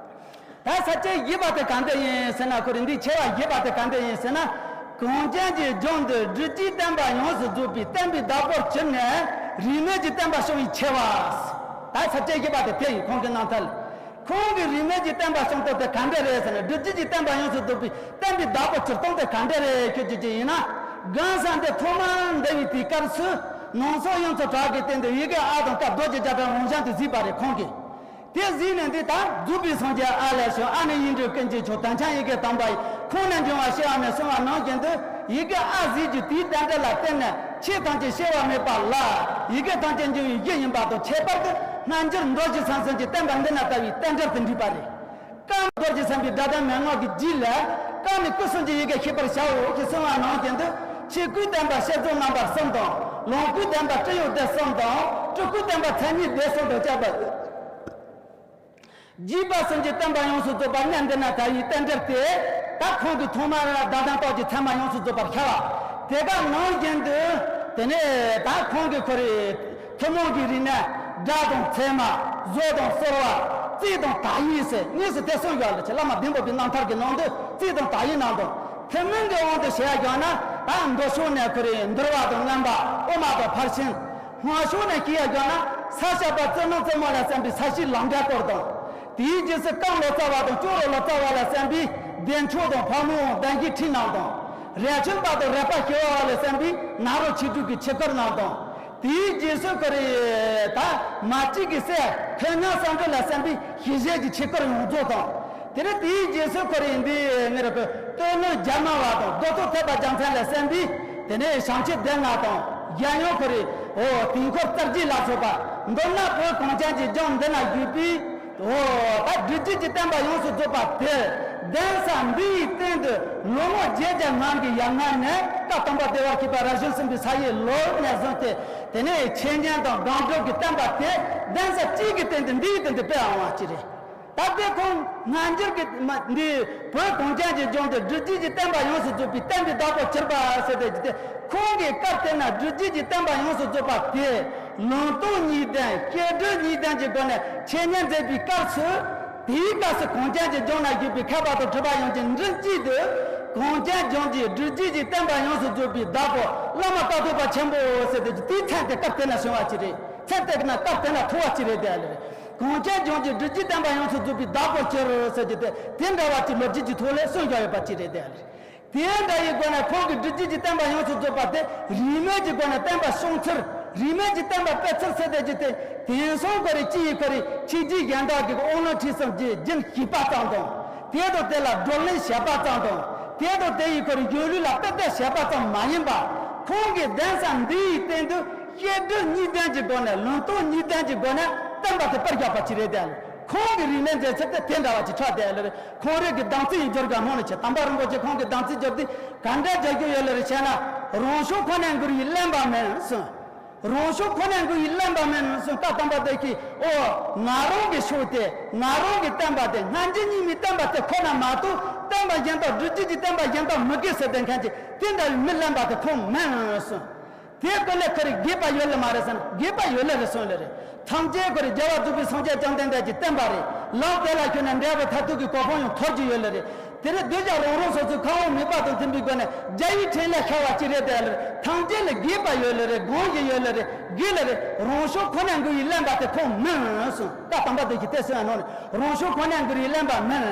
ད་ས་བཅད་བཞི་པ་དེ་གང་དེ་ཡིན་ཟེར་ན། ཁོ་རེ་འདི་ཆེ་བ་བཞི་པ་དེ་གང་དེ་ཡིན་ཟེར་ན། གངས་ཅན་གྱི་ལྗོངས་འདིར་སྒྲུབ་བརྒྱུད་བསྟན་པ་ཡོངས་སུ་རྫོགས་པའི་བསྟན་པའི་བདག་པོར་གྱུར་ནས་རིས་མེད་ཀྱི་བསྟན་པ་སྐྱོང་བའི་ཆེ་བ། ད་ས་བཅད་བཞི་པ་དེ་དེ་ཡིན། ཁོང་གི་རྣམ་ཐར་ལ། ཁོང་གིས་རིས་མེད་ཀྱི་བསྟན་པ་སྐྱོང་སྟངས་དེ་ག་འདྲ་རེད་ཟེར་ན། སྒྲུབ་བརྒྱུད་ཀྱི་བསྟན་པ་ཡོངས་སུ་རྫོགས་པའི་བསྟན་པའི་བདག་པོ་གྱུར་སྟངས་དེ་ག་འདྲ་རེད་ཁྱོད་ཀྱིས་ཅི་ཡིན་ན། གང་ཟག་འདི་ཐོག་མར་འདས་པའི་དུས་སྐབས་སུ་ནང་སོ་ཡོངས་སུ་གྲགས་ཀྱི་སྟེང་དུ་ཡི་གེ་ཨ་དང་ཀ་རྡོ་རྗེ་རྒྱ་གྲམ་རང་བཞིན་དུ་གཟིགས་པ་རེད་ཁོང་གིས། དེ་གཟིགས་ནས་འདི་ལྟར་རྫོགས་པའི་སངས་རྒྱས་ཨ་ལས་བྱུང་། ཨ་ནི་ཡིག་འབྲུ་ཀུན་གྱི་མཆོག་དམ་ཅན་ཡི་གེ་དམ་པ་ཡི། ཁོང་ནས་འབྱུང་བ་ཤེས་པ་མེད་གསུངས་པ་ནང་བཞིན་དུ། ཡི་གེ་ཨ་གཟིགས་རྒྱུ་དེའི་བསྟན་འགྲོ་ལ་བརྟེན་ནས་ཆོས་ཐམས་ཅད་སྐྱེ་བ་མེད་པ་ལ་ཡི་གེ་ཐམས་ཅད་འབྱུང་བའི་གཞི་ཡིན་པ་དང་། ཁྱད་པར་དུ་སྔ་འགྱུར་མདོ་རྒྱུད་ཚང་ཚང་གི་བསྟན་པ་འདི་ན་ལྟ་བའི་བསྟན་འགྲོ་དེ་འདྲིས་པ་རེད། ཀ་ནི་རྡོ་རྗེ་སེམས་དཔའི་སྒྲ་གདངས་མན་ངག་གི་རྒྱུད་ལས། ཀ་ནི་སྐུ་གསུམ་གྱི་ཡི་གེ་ཤེས་པར་བྱའོ་ཞེས་གསུངས་པ་ནང་བཞིན་དུ། ཆོས་སྐུའི་བསྟན་པ་བསྐྱེད་རྫོགས་རྣམ་པ་གསུམ་དང་། ལོངས་སྐུའི་བསྟན་པ་སྤྲུལ་གཡོ་སྡེ་གསུམ་དང་། སྤྲུལ་སྐུའི་བསྟན་པ་མཚན་ཉིད་སྡེ་གསུམ་དང་བཅས་པ། རྒྱས་པ་གསུམ་གྱི་བསྟན་པ་ཡོངས་སུ་རྫོགས་པ་གནས་འདི་ན་ལྟ་བའི་རྟེན་འབྲེལ་ཏེ། ད་ཁོང་གིས་ཐོག་མར་བརྡ་དོན་རྟོགས་ཀྱི་ཚད་མ་ཡོངས་སུ་རྫོགས་པར་ཤར་བ། དེ་ག་ནང་བཞིན་དུ། དེ་ནས་ད་ཁོང་གིས་ཁོ་རེ་ཐུན་མོང་གི་རིག་གནས་སྒྲ་དང་ཚད་མ། བཟོ་དང་གསོལ་བ། རྩིས་དང་དག་ཡིག་ཟེར་དངོས་སུ་དེ་གསུངས་ཡོད་ལ། ཆེ་བླ་མ་ལྡིང་དཔོན་པའི་རྣམ་ཐར་གྱི་ནང་དུ་རྩིས་དང་དག་ཡིག་རྣམས་དང་། ཐུན་མིན་གྱི་དབང་དུ་བྱས་ཡ་བཞག་ན། ད་མདོ་ཕྱོགས་ནས་ཁོ་རེ་འདུལ་བ་དང་མངོན་པ། དབུ་མ་དང་ཕར་ཕྱིན། སྔགས་ཕྱོགས་ནས་བཤད་ཡ་བཞག་ན། ས་སྐྱ་པ་བཙུན་མོ་བཙུན་མོ་ལ་གསན་པའི་ས་བཅུའི་ལམ་འབྲས་སྐོར་དང་། དེའི་རྗེས་སུ་ཀརྨ་ལོ་ཙཱ་བ་དང་ཅོག་རོ་ལོ་ཙཱ་བ་ལ་གསན་པའི་བདེ་མཆོག་དང་ཕག་མོའི་གདན་བཞིའི་ཁྲིད་རྣམས་དང་། རས་ཆུང་པ་དང་རས་པ་ཞི་བ་བ་ལ་གསན་པའི་ནཱ་རོ་ཆོས་དྲུག་གི་ཆོས་སྐོར་རྣམས་དང་། དེའི་རྗེས་སུ་ཁོ་རེ་ད་མ་གཅིག་གི་སྲས་ཐོན་མྱང་བསམ་གྲུབ་ལ་གསན་པའི་ཞི་བྱེད་ཀྱི་ཆོས་སྐོར་ཡོངས་རྫོགས་དང་། དེ་ནས་དེའི་རྗེས་སུ་ཁོ་རེ་འདི་ངེད་རང་གི་སྟོད་ལུང་རྒྱ་མ་བ་དང་རྡོ་ཐོག་ཐེག་པ་རྒྱལ་མཚན་ལ་གསན་པའི། དེ་ནས་བྱང་ཆུབ་སྡེ་ལྔ་དང་། གཞན་ཡང་ཁོ་རེ། འོ་དུས་འཁོར་རྩ་རྒྱུད་ལ་སོགས་པ། མདོར་ན་བོད་གངས་ཅན་གྱི་ལྗོངས་འདི་ན་བཞུགས་པའི། འོ་ད་སྒྲུབ་བརྒྱུད་ཀྱི་བསྟན་པ་ཡོངས་སུ་རྫོགས་པ་དེ་གདན་ས་འདི་ཡི་སྟེང་དུ་ལོ་ངོ་བརྒྱད་བརྒྱ་ལྔ་གི་ཡར་སྔ་ནས་བཀའ་གདམས་པ་བདེ་བར་གཤེགས་པ་རབ་བྱུང་གསུམ་པའི་ས་ཡི་ལོར་ནས་བཟུང་སྟེ། དེ་ནས་འཆད་ཉན་དང་སྒོམ་སྒྲུབ་ཀྱི་བསྟན་པ་དེ་གདན་ས་གཅིག་གི་སྟེང་དུ་འདི་ཡི་སྟེང་དུ་སྤེལ་འོང་བ་ཅིག་རེད། ད་ ད་དེ་ཁོང་སྔ་འགྱུར་གྱི་མ་འདི་བོད་གངས་ཅན་གྱི་ལྗོངས་འདི་སྒྲུབ་བརྒྱུད་ཀྱི་བསྟན་པ་ཡོངས་སུ་རྫོགས་པའི་བསྟན་པའི་བདག་པོར་གྱུར་པ་ཟེར་ཏེ་ཅི་སྟེ། ཁོང་གིས་སྐབས་དེ་ན་སྒྲུབ་བརྒྱུད་ཀྱི་བསྟན་པ་ཡོངས་སུ་རྫོགས་པ་དེ་ལུང་རྟོགས་གཉིས་ལྡན་བཤད་སྒྲུབ་གཉིས་ལྡན་གྱི་སྒོ་ནས་འཆད་ཉན་མཛད་པའི་སྐབས་སུ། དེའི་སྐབས་སུ་གངས་ཅན་གྱི་ལྗོངས་ན་བཞུགས་པའི་མཁས་པ་དང་གྲུབ་པ་ཡོངས་ཀྱིས་མགྲིན་གཅིག་ཏུ། གངས་ཅན་ལྗོངས་ཀྱི་སྒྲུབ་བརྒྱུད་ཀྱི་བསྟན་པ་ཡོངས་སུ་རྫོགས་པའི་བདག་པོ་བླ་མ་དཀའ་ཐུབ་པ་ཆེན་པོ་ཟེར་ཏེ་དེའི་མཚན་དེ་སྐབས་དེ་ན་བྱུང་བ་ཅིག་རེད། མཚན་དེ་ན་སྐབས་དེ་ན་ཐོགས་པ་ཅིག་རེད་དེ་ཨ་ལེ་རེད། གངས་ཅན་ལྗོངས་ཀྱི་སྒྲུབ་བརྒྱུད་བསྟན་པ་ཡོངས་སུ་རྫོགས་པའི་བདག་པོར་གྱུར་ཟེར་རྒྱུ་དེ་དེ་འདྲ་བ་ཅིག་ལོ་རྒྱུས་ཀྱི་ཐོག་ལས་གསུངས་བཞག་ཡོད་པ་ཅིག་རེད་དེ་ཨ་ལེ། དེ་འདྲ་ཡི་སྒོ་ནས་ཁོང་གི་སྒྲུབ་བརྒྱུད་ཀྱི་བསྟན་པ་ཡོངས་སུ་རྫོགས་པ་དེ་རིས་མེད་ཀྱི་སྒོ་ནས་བསྟན་པ་སྲུང་ཚུལ། རིས་མེད་ཀྱི་བསྟན་པ་སྤེལ་ཚུལ་ཟེར་དེ་ཅི་སྟེ། དེང་སང་ཁོ་རེ་ཅི་ཡི་ཁོ་རེ་ཆོས་བརྒྱུད་གཞན་དག་གི་དབང་ལུང་ཁྲིད་གསུམ་གྱི་རྒྱུན་ཞུས་པ་ཙམ་དང་། དེ་དང་དེ་ལ་བགྲོ་གླེང་བྱས་པ་ཙམ་དང་། དེ་དང་དེ་ཡི་ཁོ་རེ་གཞུང་ལུགས་ལ་དཔེ་དེབ་བྱས་པ་ཙམ་མ་ཡིན་པ། ཁོང་གི་གདན་ས་འདི་ཡི་སྟེང་དུ་བཤད་སྒྲུབ་གཉིས་ལྡན་གྱི་སྒོ་ནས་ལུང་རྟོགས་གཉིས་ལྡན་གྱི་སྒོ་ནས་བསྟན་པ་དེ་སྤེལ་བཞག་པ་ཅིག་རེད་དེ། ཁོང་གི་རིས་མེད་མཛད་ཚུལ་དེ་དེ་འདྲ་བ་ཅིག་ཆགས་བསྡད་ཡོད་ལེ་རེད། ཁོང་རང་གི་གདམས་ཚིག་ཡི་སྦྱོར་ག་ནང་ནས་བྱས། དམ་པ་རིན་པོ་ཆེ་ཁོང་གི་གདམས་ཚིག་སྦྱོར་དེ་ག་འདྲ་སྦྱར་རྒྱུ་ཡོད་ལེ་རེད་བྱས་ན། རང་བྱུང་ཁོ་ནས་འགུལ་བའི་གླེན་པ་མིན་གསུངས། རང་བྱུང་ཁོ་ནས་འགུལ་བའི་གླེན་པ་མིན་གསུངས། སྐབས་དམ་པ་དེ་གིས་ཨོ་ང་རང་གི་ཕྱོགས་དེ་ང་རང་གི་བསྟན་པ་དེ་སྔ་འགྱུར་རྙིང་མའི་བསྟན་པ་དེ་ཁོ་ན་མ་གཏོགས་བསྟན་པ་གཞན་དག་སྒྲུབ་བརྒྱུད་ཀྱི་བསྟན་པ་གཞན་དག་མི་དགོས་ཟེར་བསྡད་མཁན་གྱི་དེ་འདྲ་བའི་མི་གླེན་པ་དེ་ཁོང་མིན་གསུངས། དེའི་སྐོར་ལས་ཁོ་རེ་དགོས་པ་ཡོད་ལེ་མ་རེད་ཟེར་ན་དགོས་པ་ཡོད་ལེ་རེད་གསུངས་ལེ་རེད། ཐམས་ཅད་ཁོ་རེ་རྒྱལ་བ་རྫོགས་པའི་སངས་རྒྱས་བཅོམ་ལྡན་འདས་ཀྱི་བསྟན་པ་རེད། ལམ་དེ་ལ་ཞུགས་ན་འབྲས་བུ་མཐར་ཐུག་གི་གོ་འཕང་ཡང་ཐོབ་རྒྱུ་ཡོད་ལེ་རེད། དེ་ནས་གདུལ་བྱ་རང་རང་སོ་སོའི་ཁམས་དབང་དམིགས་པ་དང་མཐུན་པའི་སྒོ་ནས་རྒྱལ་བའི་ཕྲིན་ལས་ཤར་བ་ཅིག་རེད་དེ་ལེ་རེད། ཐམས་ཅད་ལ་དགོས་པ་ཡོད་ལེ་རེད། དགོངས་བཞེས་ཡོད་ལེ་རེད། དགོས་ལེ་རེད། རང་བྱུང་ཁོ་ནས་འགུལ་བའི་གླེན་པ་དེ་ཁོང་མིན་གསུངས། སྐབས་དམ་པ་དེ་གིས་དེ་གསུངས་ཡ་ནང་ནས་རང་བྱུང་ཁོ་ནས་འགུལ་བའི་གླེན་པ་མིན།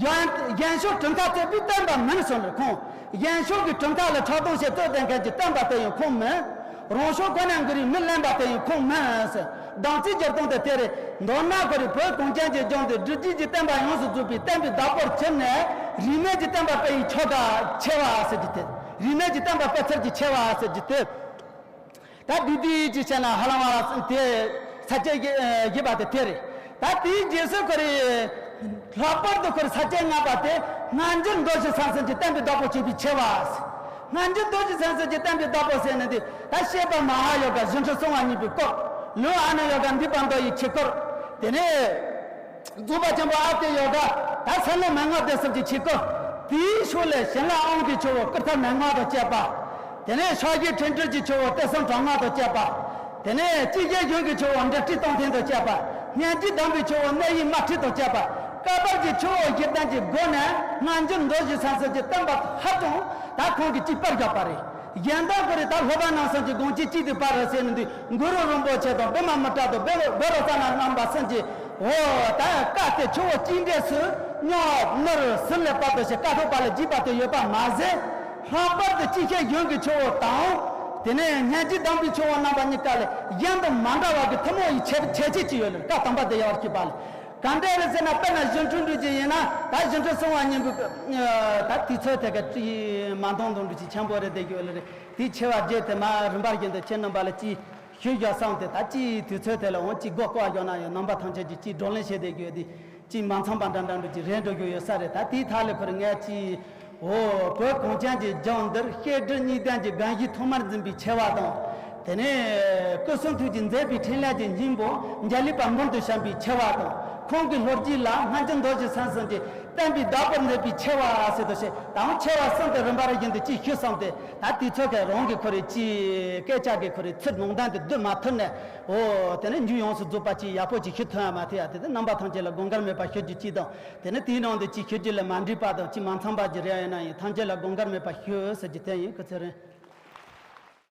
གཞན་གཞན་ཕྱོགས་གྲུབ་མཐའ་རྩོད་པའི་བསྟན་པ་མིན་གསུངས་ནས་ཁོང་། གཞན་ཕྱོགས་ཀྱི་གྲུབ་མཐའ་ལ་ཕྲག་དོག་བྱས་རྩོད་ལྡན་མཁན་གྱི་བསྟན་པ་དེ་ཡང་ཁོང་མིན། རང་བྱུང་ཁོ་ནས་འགུལ་བའི་མི་གླེན་པ་དེ་ཡང་ཁོང་མིན་ཟེར། གདམས་ཚིག་སྦྱོར་སྟངས་དེ་དེ་རེད། མདོར་ན་ཁོ་རེ་བོད་གངས་ཅན་གྱི་ལྗོངས་འདི་སྒྲུབ་བརྒྱུད་ཀྱི་བསྟན་པ་ཡོངས་སུ་རྫོགས་པའི་བསྟན་པའི་བདག་པོར་གྱུར་ནས་རིས་མེད་ཀྱི་བསྟན་པ་སྤེལ་བའི་ཆོ་ག་ཆེ་བ་ཟེར་རྒྱུ་དེ། རིས་མེད་ཀྱི་བསྟན་པ་སྤེལ་ཚུལ་གྱི་ཆེ་བ་ཟེར་རྒྱུ་དེ། ད་འདི་འདི་ཅི་བྱས་ན་ཧ་ལམ་བ་དེ་ས་བཅད་བཞི་པ་དེ་དེ་རེད། ད་དེའི་རྗེས་སུ་ཁོ་རེ་ལྷག་པར་དུ་ཁོ་རེ་ས་བཅད་ལྔ་པ་དེ་སྔ་འགྱུར་མདོ་རྒྱུད་ས་གསུམ་གྱི་བསྟན་པའི་བདག་པོ་བྱེད་པའི་ཆེ་བ། སྔ་འགྱུར་མདོ་རྒྱུད་ས་གསུམ་གྱི་བསྟན་པའི་བདག་པོ་ཟེར་ནི་དེ་ད་བཤད་པ་མ་ཧཱ་ཡོ་ག་སྒྱུ་འཕྲུལ་གསང་བ་གཉིས་པའི་སྐོར། ལེའུ་ཨ་ནུ་ཡོ་ག་འདུས་པ་མདོ་ཡི་ཆོས་སྐོར། དེ་ནས། རྫོགས་པ་ཆེན་པོ་ཨ་ཏི་ཡོ་ག་ད་ས་ལམ་མན་ངག་སྡེ་གསུམ་གྱི་ཆོས་སྐོར། དེའི་ཕྱོགས་ལས་བྱིན་རླབས་དབང་གི་ཆུ་བོ་ཀུར་ཐ་མན་ངག་དང་བཅས་པ། དེ་ནས་ཕྱག་རྒྱའི་འཕྲིན་སྦྲེལ་གྱི་ཆུ་བོ་གཏེར་གསུམ་དྲག་སྔགས་དང་བཅས་པ། དེ་ནས་ཅི་བྱེད་གཞུང་གི་ཆུ་བོ་འབྲེལ་སྤྲིན་སྟོང་ཐུན་དང་བཅས་པ། སྙན་བརྒྱུད་གདམས་པའི་ཆུ་བོ་གནས་ཡིག་དམར་ཁྲིད་དང་བཅས་པ། བསྐལ་པར་གྱི་ཆུ་བོ་བཞི་ལྡན་གྱི་སྒོ་ནས་སྔ་འགྱུར་མདོ་རྒྱུད་ས་གསུམ་གྱི་བསྟན་པ་ཧ་ཅང་ད་ཁོང་གིས་ཅིག་སྤེལ་བཞག་པ་རེད། གཞན་དག་ཁོ་རེ་ད་སློབ་དཔོན་རྣམ་གསུམ་གྱི་དགོངས་གཅིག་གཅིག་ཏུ་སྤེལ་རོགས་ཟེར་ནི་འདི་གུ་རུ་རིན་པོ་ཆེ་དང་བི་མ་མི་ཏྲ་དང་བཻ་རོ་བཻ་རོ་ཙ་ན་རྣམ་པ་གསུམ་གྱིས་འོ་ད་བཀའ་དེ་ཆུ་བོ་གཅིག་འདྲེས་སུ་རྙོག་ནོར་ཟིལ་ལས་བར་དུ་ཞེས་བཀའ་ཐོབ་པ་ལ་བརྒྱུད་པ་དེ་ཡོད་པ་མ་ཟད། ལྷག་པར་དུ་ཅི་བྱེད་གཞུང་གི་ཆུ་བོ་དང་། དེ་ནས་སྙན་བརྒྱུད་གདམས་པའི་ཆུ་བོ་རྣམ་པ་གཉིས་ཀ་ལས་གཞན་དང་མ་འདྲ་བ་གི་ཐུན་མོང་བའི་ཁྱད་ཁྱད་ཆོས་ཅིག་ཡོད་ལ་བཀའ་དམ་པ་དེ་ཡལ་བར་བྱེད་པ་ལ། གང་འདྲ་རེད་ཟེར་ན་དཔེར་ན་སྒྱུ་འཕྲུལ་འགྲུལ་གྱི་ཡིན་ན་ད་སྒྱུ་འཕྲུལ་གསང་བ་གཉིས་པོ་ད་དུས་ཚོད་དེ་ག་ཅི་མ་འདང་འདང་འགྲུལ་གྱི་ཆེན་པོ་རེད་དེ་གི་ལ་རེད། དེའི་ཆེ་བ་བརྒྱད་དེ་མ་རིམ་པར་བཞིན་དུ་ཁྱེད་རྣམ་པ་ལ་ཅི་ཞུ་བཞག་བསམ་སྟེ་ད་ཅི་དུས་ཚོད་དེ་ལ་འོང་ཅི་མགོ་སྐོར་བ་བཞག་ན་ཡང་རྣམ་པ་ཐམས་ཅད་ཀྱིས་ཅི་བགྲོ་གླེང་བྱས་དེ་གི་དེ་ཅི་མ་ཚང་པ་འདྲ་འདྲ་འགྲུལ་གྱི་རེད་འགྲོ་རྒྱུ་ཡོད་ས་རེད། ད་དེའི་ཐད་ལ་ཁོ་རེ་ངས་ཅི། འོ་བོད་གངས་ཅན་གྱི་ལྗོངས་འདིར་བཤད་སྒྲུབ་གཉིས་ལྡན་གྱི་རྒན་གཞོན་ཐོག་མར་འཛིན་པའི་ཆེ་བ་དང་། དེ་ནས་སྐུ་གསུང་ཐུགས་ཀྱི་མཛད་པའི་འཕྲིན་ལས་ཀྱི་སྙིང་པོ་འཇའ་ལུས་པ་མདུན་དུ་བཤམས་པའི་ཆེ་བ་དང་། ཁོང་གི་ལྷོ་རྒྱུད་ལ་སྔ་འགྱུར་མདོ་རྒྱུད་ས་གསུམ་གྱི་བསྟན་པའི་བདག་པོར་མཛད་པའི་ཆེ་བ་ཟེར་དུ་བཤད་དང་ཆེ་བ་གསུམ་དུ་རིམ་པར་བཞིན་དུ་ཅིག་ཞུ་བསམ་སྟེ་ད་དུས་ཚོད་ཀྱི་རང་གི་ཁོ་རེ་ཅིག་སྐད་ཆ་གི་ཁོ་རེ་ཚུར་ནང་དོན་དེ་བསྡུ་མ་ཐུབ་ནས་འོ་དེ་ནས་མཇུག་ཡོངས་སུ་རྫོགས་པ་ཅིག་ཡག་པོ་ཅིག་ཞུ་ཐུབ་ཡ་མ་ཐུབ་ཡ་དེ་དེ་རྣམ་པ་ཐམས་ཅད་ལ་དགོངས་འགལ་མེད་པ་ཞུ་རྒྱུ་ཅིག་དང་། དེ་ནི་དེའི་ནང་དུ་ཅིག་ཤོད་རྒྱུ་ལ་མ་འགྲིག་པ་དང་ཅིག་མ་འཚམ་པ་ཅིག་རེ་ཡོད་ན་ཡང་ཐམས་ཅད་ལ་དགོངས་འགལ་མེད་པ་ཞུ་ཟེར་རྒྱུ་དེ་ཡིན། སྐུ་ཚེ་རིང་།